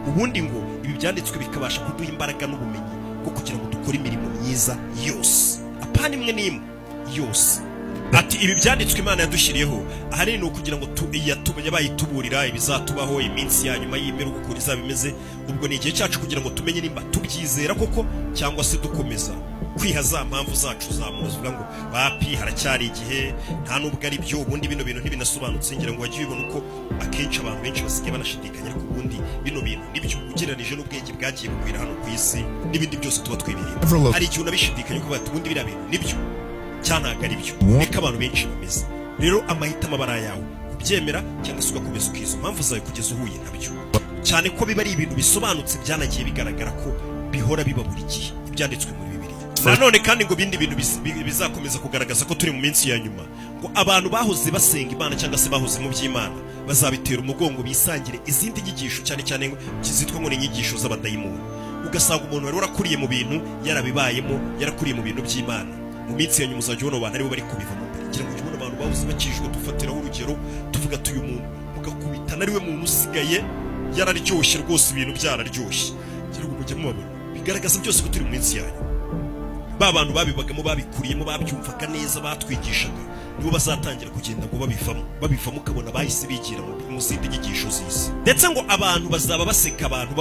Ubundi ngo ibi byanditswe bikabasha kuduha imbaraga n'ubumenyi bwo kugira ngo dukore imirimo myiza yose, apana imwe n'imwe, yose. Ati ibi byanditswe Imana yadushyiriyeho ahanini ni ukugira ngo yabaye ituburira ibizatubaho, iminsi ya nyuma y'imperuka ukuntu izaba imeze. Ubwo ni igihe cyacu kugira ngo tumenye nimba tubyizera koko, cyangwa se dukomeza kwiha za mpamvu zacu za muntu zivuga ngo bapi, haracyari igihe, nta nubwo ari byo, ubundi bino bintu ntibinasobanutse. Ngira ngo wajye ubibona uko akenshi abantu benshi basigaye banashidikanya, ariko ubundi bino bintu nibyo, ugereranije n'ubwenge bwagiye bugwira hano ku isi n'ibindi byose tuba twibereyemo. Hari igihe unabishidikanya ukavuga ati ubundi biriya bintu nibyo cyangwa ntabwo ari byo. Niko abantu benshi bameze. Rero amahitamo aba ari ayawe, kubyemera cyangwa se ugakomeza ukiza impamvu zawe kugeza uhuye nabyo, cyane ko biba ari ibintu bisobanutse, byanagiye bigaragara ko bihora biba buri gihe, ibyanditswe muri Bibiliya. Nanone kandi ngo ibindi bintu bizakomeza kugaragaza ko turi mu minsi ya nyuma, ngo abantu bahoze basenga Imana cyangwa se bahoze mu by'Imana bazabitera umugongo, bisangire izindi nyigisho, cyane cyane zitwa ngo ni inyigisho z'abadayimoni. Ugasanga umuntu wari warakuriye mu bintu, yarabibayemo, yarakuriye mu bintu by'Imana, mu minsi ya nyuma uzajya ubona abantu aribo bari kubivamo mbere. Ngira ngo ujye ubona abantu bahoze bakijwe, dufatiraho urugero, tuvuga ati uyu muntu mugakubita ariwe muntu usigaye yararyoshye rwose, ibintu byararyoshye. Ngira ngo mujye mubabona, bigaragaza byose ko turi mu minsi ya nyuma. Ba bantu babibagamo, babikuriyemo, babyumvaga neza, batwigishaga, nibo bazatangira kugenda ngo babivamo, babivamo, ukabona bahise bigira mu zindi nyigisho z'isi. Ndetse ngo abantu bazaba baseka abantu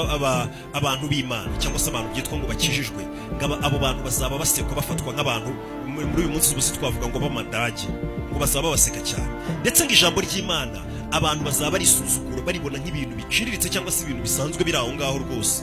abantu b'Imana, cyangwa se abantu byitwa ngo bakijijwe, ngo abo bantu bazaba basekwa, bafatwa nk'abantu muri uyu munsi ubu twavuga ngo b'amadage, ngo bazaba babaseka cyane. Ndetse ngo ijambo ry'Imana abantu bazaba barisuzugura, baribona nk'ibintu biciriritse cyangwa se ibintu bisanzwe biri aho ngaho rwose.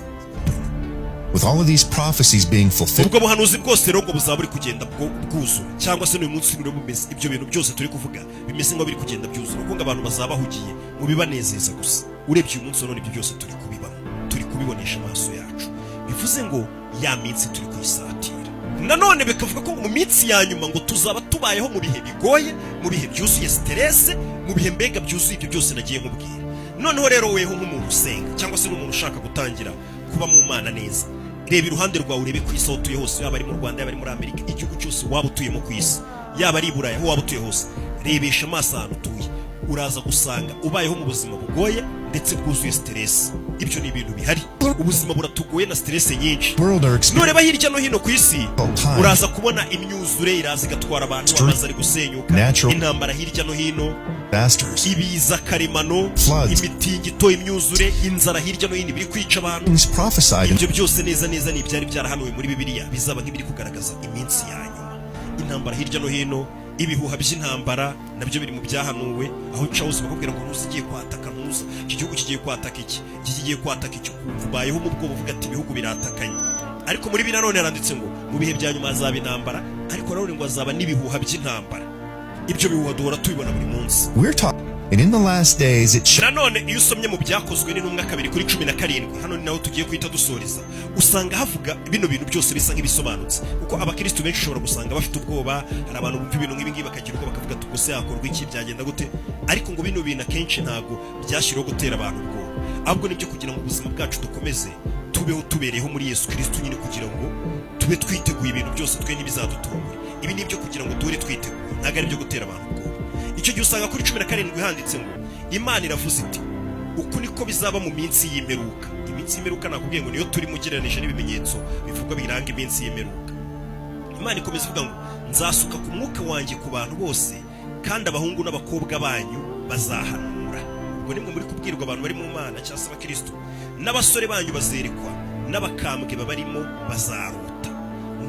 With all of these prophecies being fulfilled, Ubwo buhanuzi bwose rero ngo buzaba buri kugenda bwuzura, cyangwa se n'uyu munsi buri bumeze, ibyo bintu byose turi kuvuga bimeze nk'aho biri kugenda byuzura, kuko ngo abantu bazaba bahugiye mu bibanezeza gusa. Urebye uyu munsi wa none, ibyo byose turi kubibamo, turi kubibonesha amaso yacu, bivuze ngo ya minsi turi kuyisatira. Nanone bikavuga ko mu minsi ya nyuma ngo tuzaba tubayeho mu bihe bigoye, mu bihe byuzuye stress, mu bihe mbega byuzuye ibyo byose nagiye nkubwira. Noneho rero weho nk'umuntu usenga, cyangwa se nk'umuntu ushaka gutangira kuba mu Mana neza, reba iruhande rwawe, urebe ku isi aho utuye hose, yaba ari mu Rwanda, yaba ari muri Amerika, igihugu cyose waba utuyemo ku isi, yaba ari i Burayi, aho waba utuye hose, rebesha amaso ahantu utuye, uraza gusanga ubayeho mu buzima bugoye ndetse bwuzuye stress. Ibyo ni ibintu bihari, ubuzima buratugoye na stress nyinshi. World are experiencing Nureba hirya no hino ku isi, Time. uraza kubona imyuzure iraza igatwara abantu, amazu ari gusenyuka, Natural. intambara hirya no hino, disasters. ibiza karemano, Floods. imitingito, imyuzure, inzara hirya no hino biri kwica abantu. Things prophesied in Ibyo byose neza neza ni ibyari byarahanuwe muri Bibiliya, bizaba nk'ibiri kugaragaza iminsi ya nyuma. Intambara hirya no hino, ibihuha by'intambara nabyo biri mu byahanuwe, aho uca hose bakubwira ngo ntuzi igiye kwataka, ntuza iki gihugu kigiye kwataka, iki kigiye kwataka iki, ukumva ubayeho mu bwoba uvuga ati ibihugu biratakanye. Ariko muri bino nanone haranditse ngo mu bihe bya nyuma hazaba intambara, ariko nanone ngo hazaba n'ibihuha by'intambara. Ibyo bihuha duhora tubibona buri munsi. We're talking, and in the last days it shall Nanone iyo usomye mu Byakozwe n'Intumwa 2:17, hano ni naho tugiye guhita dusoreza, usanga havuga bino bintu byose bisa nk'ibisobanutse, kuko abakristo benshi ushobora gusanga bafite ubwoba. Hari abantu bumva ibintu nk'ibi ngibi bakagira ubwoba, bakavuga ati ubwo se hakorwa iki, byagenda gute? Ariko ngo bino bintu akenshi ntabwo byashyiriweho gutera abantu ubwoba, ahubwo nibyo kugira ngo ubuzima bwacu dukomeze tubeho tubereyeho muri Yesu Kristo nyine, kugira ngo tube twiteguye ibintu byose, twe ntibizadutungure. Ibi ni ibyo kugira ngo duhore twiteguye, ntabwo ari ibyo gutera abantu ubwoba. Icyo gihe usanga kuri 17 handitse ngo Imana iravuze iti: "Uku niko bizaba mu minsi y'imperuka." Iminsi y'imperuka nakubwiye ngo niyo turimo ugereranije n'ibimenyetso bivugwa biranga iminsi y'imperuka. Imana ikomeza ivuga ngo: "Nzasuka ku mwuka wanjye ku bantu bose, kandi abahungu n'abakobwa banyu bazahanura." Ubwo nimwe muri kubwirwa, abantu bari mu Mana cyangwa se abakristo. "N'abasore banyu bazerekwa, n'abakambwe babarimo bazarota,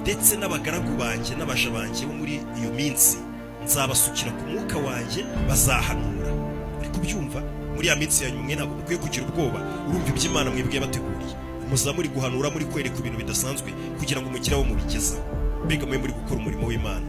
ndetse n'abagaragu banjye n'abaja banjye bo muri iyo minsi nzabasukira ku mwuka wanjye, bazahanura." Uri kubyumva? Muri ya minsi ya nyuma, mwe ntabwo mukwiye kugira ubwoba. Urumva ibyo Imana mwebwe yabateguriye, muza muri guhanura, muri kwereka ibintu bidasanzwe kugira ngo mugire aho mubigezaho. Mbega mwe muri gukora umurimo w'Imana.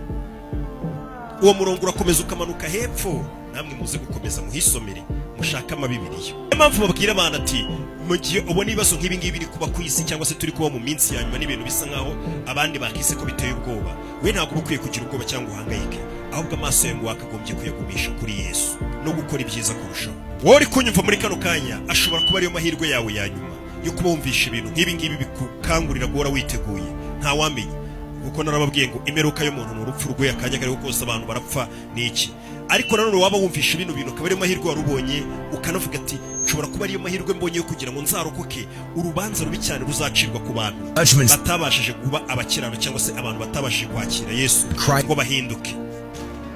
Uwo murongo urakomeza ukamanuka hepfo, namwe muze gukomeza muhisomere, mushake amabibiriya. Niyo mpamvu babwira abantu ati mu gihe ubona ibibazo nk'ibi ngibi biri kuba ku isi, cyangwa se turi kuba mu minsi ya nyuma, n'ibintu bisa nkaho abandi bakise ko biteye ubwoba, we ntabwo uba ukwiye kugira ubwoba cyangwa uhangayike, ahubwo amaso yawe ngo wakagombye kuyagumisha kuri Yesu no gukora ibyiza kurushaho. Wowe uri kunyumva muri kano kanya, ashobora kuba ariyo mahirwe yawe ya nyuma yo kuba wumvisha ibintu nk'ibi ngibi bikukangurira guhora witeguye. Ntawamenya, kuko narababwiye ngo imperuka y'umuntu ni urupfu rwe, akanya kariho kose abantu barapfa ni iki. Ariko nanone waba wumvisha bino bintu, akaba ariyo mahirwe wari ubonye, ukanavuga ati nshobora kuba ariyo mahirwe mbonye yo kugira ngo nzarokoke urubanza rubi cyane ruzacirwa ku bantu Judgments. batabashije kuba abakirano, cyangwa se abantu batabashije kwakira Yesu Christ. ngo bahinduke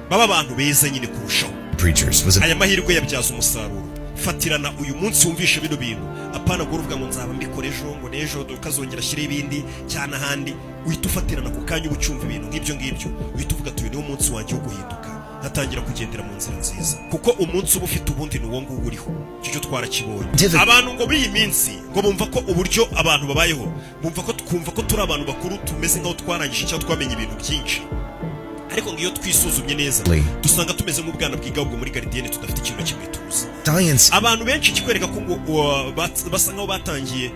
baba abantu beza nyine kurushaho. Preachers was a Aya mahirwe yabyaza umusaruro. Fatirana uyu munsi wumvishe bino bintu, apana guhora uvuga ngo nzaba mbikora ejo, ngo n'ejo ukazongera ashyire ibindi cyane ahandi. Uhita ufatirana ku kanya uba ucyumva ibintu nk'ibyo ngibyo, uhita uvuga ati uyu niwo munsi wanjye wo guhinduka, nkatangira kugendera mu nzira nziza, kuko umunsi uba ufite ubundi ni uwo nguwo uriho. Icyo cyo twarakibonye. Abantu ngo b'iyi minsi ngo bumva ko uburyo abantu babayeho, bumva ko twumva ko turi abantu bakuru, tumeze nk'aho twarangije cyangwa twamenye ibintu byinshi, ariko ngo iyo twisuzumye neza dusanga tumeze nk'ubwana bwiga ubwo muri gardienne, tudafite ikintu na kimwe tuzi. Science Abantu benshi, ikikwereka ko ngo basa nkaho batangiye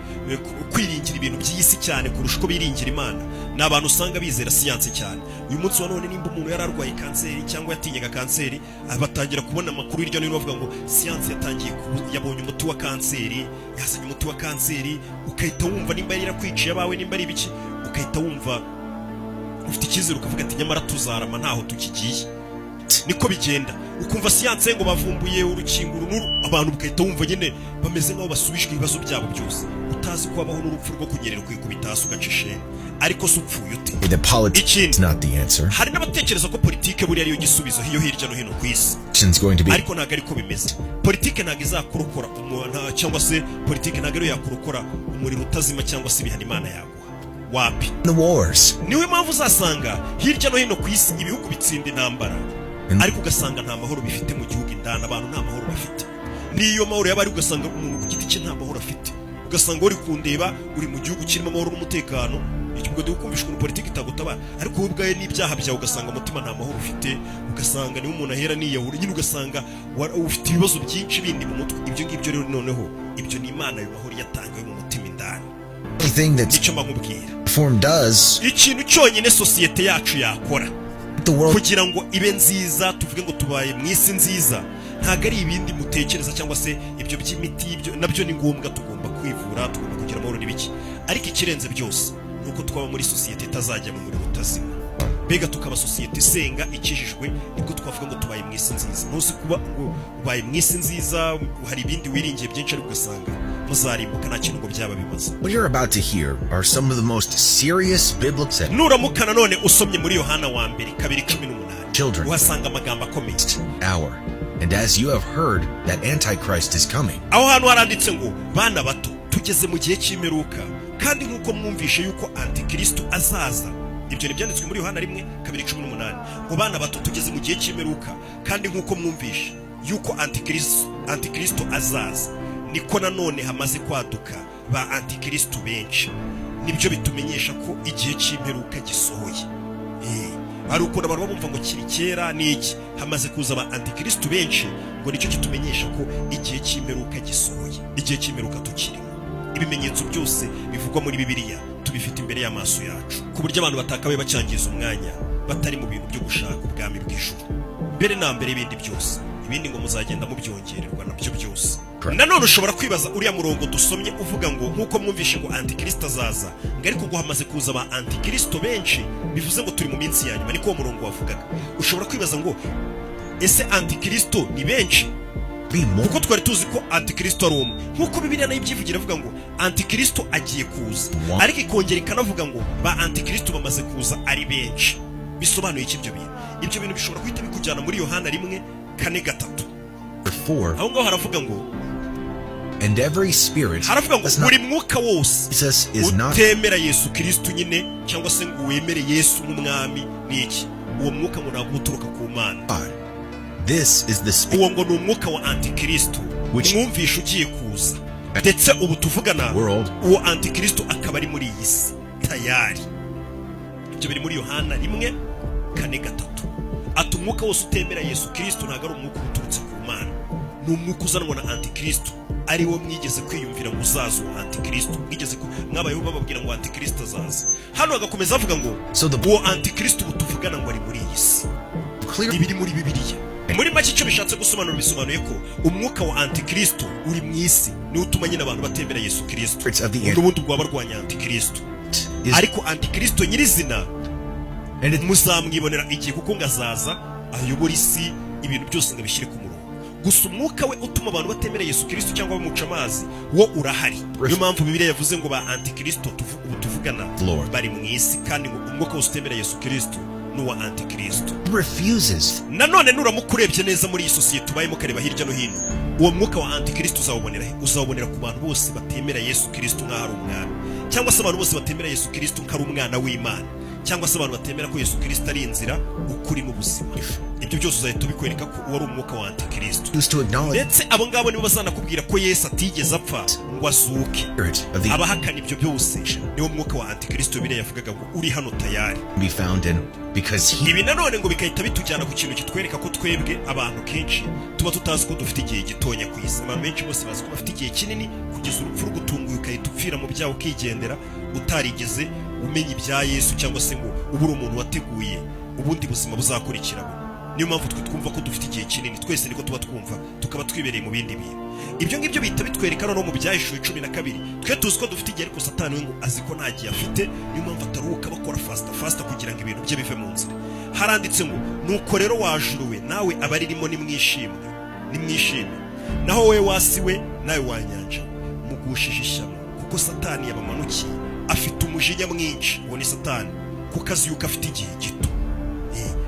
kwiringira ibintu by'iyi si cyane kurusha uko biringira Imana, ni abantu usanga bizera siyansi cyane. Uyu munsi wa none, nimba umuntu yari arwaye kanseri cyangwa yatinyaga kanseri, batangira kubona amakuru hirya no hino bavuga ngo siyansi yatangiye yabonye umuti wa kanseri, yazanye umuti wa kanseri, ugahita wumva nimba yari yarakwiciye abawe, nimba ari ibiki, ugahita wumva ufite icyizere, ukavuga ati nyamara tuzarama, ntaho tukigiye. Niko bigenda, ukumva siyanse ngo bavumbuye urukingo uru n'uru, abantu ugahita wumva nyine bameze nk'aho basubijwe ibibazo byabo byose, utazi ko habaho n'urupfu rwo kunyerera, ukikubita hasi ugaca isheni. Ariko se upfuye ute? The politics Ikindi, is not the answer. hari n'abatekereza ko politike buriya ariyo gisubizo hiyo hirya no hino ku isi. It's going to be Ariko ntabwo ariko bimeze. Politike ntabwo izakurokora cyangwa se politike ntabwo ariyo yakurokora umuriro utazima cyangwa se ibihano Imana yaguha, wapi. the wars. Niyo mpamvu uzasanga hirya no hino ku isi ibihugu bitsinda intambara, ariko ugasanga nta mahoro bifite mu gihugu indani, abantu nta mahoro bafite. N'iyo mahoro yaba ari, ugasanga umuntu ku giti cye nta mahoro afite. Ugasanga uri kundeba uri mu gihugu kirimo amahoro n'umutekano, ubwo ndi kumvisha ukuntu politiki itagutabara, ariko wowe ubwawe n'ibyaha byawe ugasanga umutima nta mahoro ufite, ugasanga niho umuntu ahera niyahura nyine, ugasanga ufite ibibazo byinshi bindi mu mutwe. Ibyo ngibyo rero noneho, ibyo ni Imana ayo mahoro yatangawe mu mutima indani. Only thing that Nicyo mba nkubwira. form does Ikintu cyonyine sosiyete yacu yakora the world kugira ngo ibe nziza, tuvuge ngo tubaye mu isi nziza, ntabwo ari ibindi mutekereza cyangwa se ibyo by'imiti, ibyo nabyo ni ngombwa, tugomba kwivura, tugomba kugira amahoro n'ibiki, ariko ikirenze byose ni uko twaba muri sosiyete itazajya mu muriro utazima. Mbega tukaba sosiyete isenga, ikijijwe, nibwo twavuga ngo tubaye mu isi nziza. Ntuzi kuba ngo ubaye mu isi nziza, hari ibindi wiringiye byinshi, ariko ugasanga Muzarimbuka, nta kintu ngo byaba bimaze. What you're about to hear are some of the most serious biblical Nuramuka nanone usomye muri Yohana wa mbere 2:18, Children. uhasanga amagambo akomeye. Hour. And as you have heard that Antichrist is coming, Aho hantu haranditse ngo: "Bana bato, tugeze mu gihe cy'imperuka, kandi nk'uko mwumvishe yuko Antikristo azaza." Ibyo ni byanditswe muri Yohana 1:2:18, ngo: "Bana bato, tugeze mu gihe cy'imperuka, kandi nk'uko mwumvishe yuko Antikristo azaza, niko nanone hamaze kwaduka ba Antikristo benshi. Nibyo bitumenyesha ko igihe cy'imperuka gisohoye." Hari ukuntu abantu bumva ngo kiri kera n'iki. Hamaze kuza ba Antikristo benshi, ngo nicyo kitumenyesha ko igihe cy'imperuka gisohoye. Igihe cy'imperuka tukirimo. Ibimenyetso byose bivugwa muri Bibiliya tubifite imbere y'amaso yacu, ku buryo abantu batakabaye bacyangiza umwanya batari mu bintu byo gushaka ubwami bw'ijuru mbere na mbere y'ibindi byose. Ibindi ngo muzagenda mubyongererwa nabyo byose. Nanone ushobora kwibaza uriya murongo dusomye uvuga ngo nk'uko mwumvishe ngo Antikristo azaza, ngo ariko ngo hamaze kuza ba Antikristo benshi, bivuze ngo turi mu minsi ya nyuma. Niko uwo murongo wavugaga. Ushobora kwibaza ngo: ese Antikristo ni benshi? Be more Kuko twari tuzi ko Antikristo ari umwe, nk'uko Bibiliya nayo ibyivugira, ivuga ngo Antikristo agiye kuza, ariko ikongera ikanavuga ngo ba Antikristo bamaze kuza ari benshi. Bisobanuye iki ibyo bintu? Ibyo bintu bishobora guhita bikujyana muri Yohana 1:4-3. 4, Aho ngaho haravuga ngo, and every spirit haravuga ngo does not buri mwuka wose Jesus is not utemera Yesu Kristo nyine, cyangwa se ngo wemere Yesu nk'umwami, ni iki? Uwo mwuka ngo ntabwo uturuka ku Mana. God. This is the spirit Uwo ngo ni umwuka wa Antikristo mwumvishe ugiye kuza, ndetse ubu tuvugana world uwo Antikristo akaba ari muri iyi si tayari. Ibyo biri muri Yohana 1:4-3. Ati umwuka wose utemera Yesu Kristo ntabwo ari umwuka uba uturutse ku Mana, ni umwuka uzanwa na Antikristo, ari wo mwigeze kwiyumvira ngo uzaza. Uwo Antikristo mwigeze mwabayeho bababwira ngo Antikristo azaza. Hano agakomeza avuga ngo So the uwo Antikristo ubu tuvugana ngo ari muri iyi si. clear Ibiri muri Bibiliya muri make, icyo bishatse gusobanura, bisobanuye ko umwuka wa Antikristo uri mu isi, niwo utuma nyine abantu batemera Yesu Kristo. Spirits of the N'ubundi ubwo baba barwanya Antikristo, is ariko Antikristo nyirizina and it muzamwibonera igihe, kuko ngo azaza ayobora isi, ibintu byose ngo abishyire ku murongo. Gusa umwuka we utuma abantu batemera Yesu Kristo cyangwa bamuca amazi wo urahari. Niyo mpamvu Bibiliya yavuze ngo ba Antikristo ubu tuvugana Lord. bari mu isi, kandi ngo umwuka wose utemera Yesu Kristo ni uwa Antikristo. refuses Nanone nuramuka urebye neza muri iyi sosiyete tubayemo, ukareba hirya no hino, uwo mwuka wa Antikristo uzawubonera he? Uzawubonera ku bantu bose batemera Yesu Kristo nk'aho ari umwami, cyangwa se abantu bose batemera Yesu Kristo nk'ari umwana w'Imana, cyangwa se abantu batemera ko Yesu Kristo ari inzira, ukuri n'ubuzima. Ibyo byose uzahita ubikwereka ko uwo ari umwuka wa Antikristo. to acknowledge Ndetse abo ngabo nibo bazanakubwira ko Yesu atigeze apfa ngo azuke. spirit of the Abahakana ibyo byose niwo mwuka wa Antikristo Bibiliya yavugaga ngo uri hano tayari. be found in because he Ibi nanone ngo bigahita bitujyana ku kintu kitwereka ko twebwe abantu kenshi tuba tutazi ko dufite igihe gitonya ku isi. Abantu benshi bose bazi ko bafite igihe kinini, kugeza urupfu rugutunguye ukahita upfira mu byaha, ukigendera utarigeze umenya ibya Yesu, cyangwa se ngo ube uri umuntu wateguye ubundi buzima buzakurikiraho. Niyo mpamvu twe twumva ko dufite igihe kinini, twese niko tuba twumva, tukaba twibereye mu bindi bintu. Ibyo ngibyo bihita bitwereka noneho mu Byahishuwe 12. Twe tuzi ko dufite igihe, ariko Satani we ngo azi ko nta gihe afite. Niyo mpamvu ataruhuka, bakora faster faster kugira ngo ibintu bye bive mu nzira. Haranditse ngo: "Nuko rero wa juru we, nawe abaririmo, nimwishimwe, nimwishime. Naho wowe wa si we, nawe wa nyanja, mugushije ishyano, kuko Satani yabamanukiye afite umujinya mwinshi." Uwo ni Satani, kuko azi yuko afite igihe gito.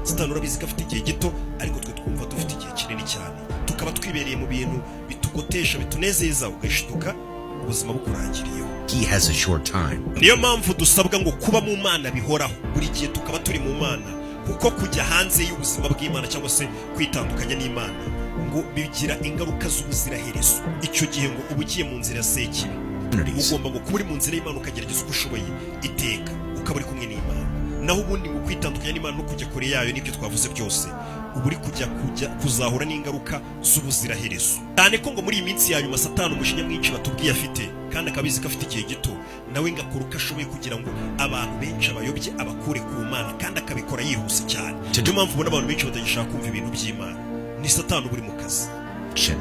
Satani urabizi ko afite igihe gito, ariko twe twumva dufite igihe kinini cyane, tukaba twibereye mu bintu bitugotesha, bitunezeza, ugashiduka ubuzima bukurangiriyeho. he has a short time. Niyo mpamvu dusabwa ngo kuba mu Mana bihoraho, buri gihe tukaba turi mu Mana, kuko kujya hanze y'ubuzima bw'Imana cyangwa se kwitandukanya n'Imana ngo bigira ingaruka z'ubuziraherezo. Icyo gihe ngo uba ugiye mu nzira ya sekibi. Ugomba ngo kuba uri mu nzira y'Imana, ukagerageza uko ushoboye iteka ukaba uri kumwe n'Imana. Naho ubundi ngo kwitandukanya n'Imana no kujya kure yayo, n'ibyo twavuze byose, uba uri kujya kuzahura n'ingaruka z'ubuziraherezo. Cyane ko ngo muri iyi minsi ya nyuma Satani umujinya mwinshi batubwiye afite, kandi akabizi ko afite igihe gito, nawe ngo akora uko ashoboye kugira ngo abantu benshi abayobye, abakure ku Mana, kandi akabikora yihuse cyane. Niyo mpamvu ubona abantu benshi batagishaka kumva ibintu by'Imana. Ni Satani uba uri mu kazi.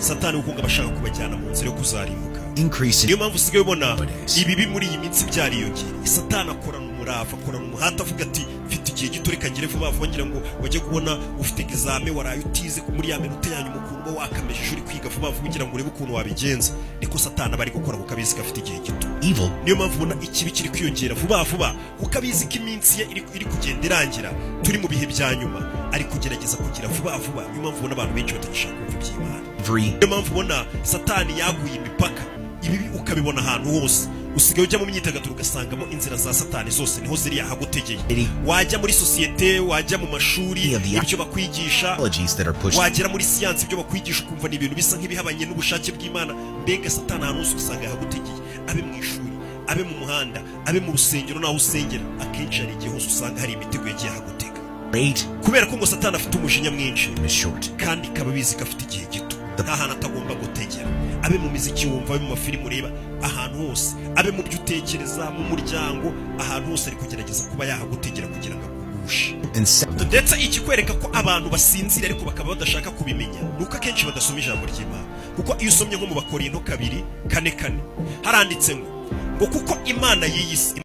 Satani kuko ngo aba ashaka kubajyana mu nzira yo kuzarimbuka. Increase Niyo mpamvu usigaye ubona Nowadays. ibibi muri iyi minsi byariyongereye. Satani akorana umurava, akorana umuhate, avuga ati: "Mfite igihe gito, reka ngire vuba vuba." Ngira ngo wajya kubona ufite examen, waraye utize, muri ya minota yanyu ukuntu uba wakamejeje uri kwiga vuba vuba ugira ngo urebe ukuntu wabigenza. Niko Satani aba ari gukora, kuko abizi ko afite igihe gito. Evil Niyo mpamvu ubona ikibi kiri kwiyongera vuba vuba, kuko abizi ko iminsi ye iri kugenda irangira, turi mu bihe bya nyuma, ari kugerageza kugira vuba vuba. Niyo mpamvu ubona abantu benshi batagishaka kumva iby'Imana. Every Niyo mpamvu ubona Satani yaguye imipaka, ibibi ukabibona ahantu hose. Usigaye ujya mu myidagaduro ugasangamo inzira za Satani zose niho ziri yahagutegeye. Wajya muri sosiyete, wajya mu mashuri, ibyo bakwigisha, ideologies that are pushed wagera muri siyansi, ibyo bakwigisha ukumva ni ibintu bisa nk'ibihabanye n'ubushake bw'Imana. Mbega Satani ahantu hose usanga yahagutegeye, abe mu ishuri, abe mu muhanda, abe mu rusengero n'aho usengera. Akenshi hari igihe hose usanga hari imitego yagiye ahagutega, rate kubera ko ngo Satani afite umujinya mwinshi is short. kandi ikaba abizi ko afite igihe gito, nta hantu atagomba gutegera. Abe mu miziki wumva, abe mu mafilimu ureba, ahantu hose, abe mu byo utekereza, mu muryango, ahantu hose ari kugerageza kuba yahagutegera kugira ngo akugushe. And seven Ndetse ikikwereka ko abantu basinzira ariko bakaba badashaka kubimenya ni uko akenshi badasoma ijambo ry'Imana, kuko iyo usomye nko mu Bakorinto 2:4-4 haranditse ngo kuko imana y'iyi si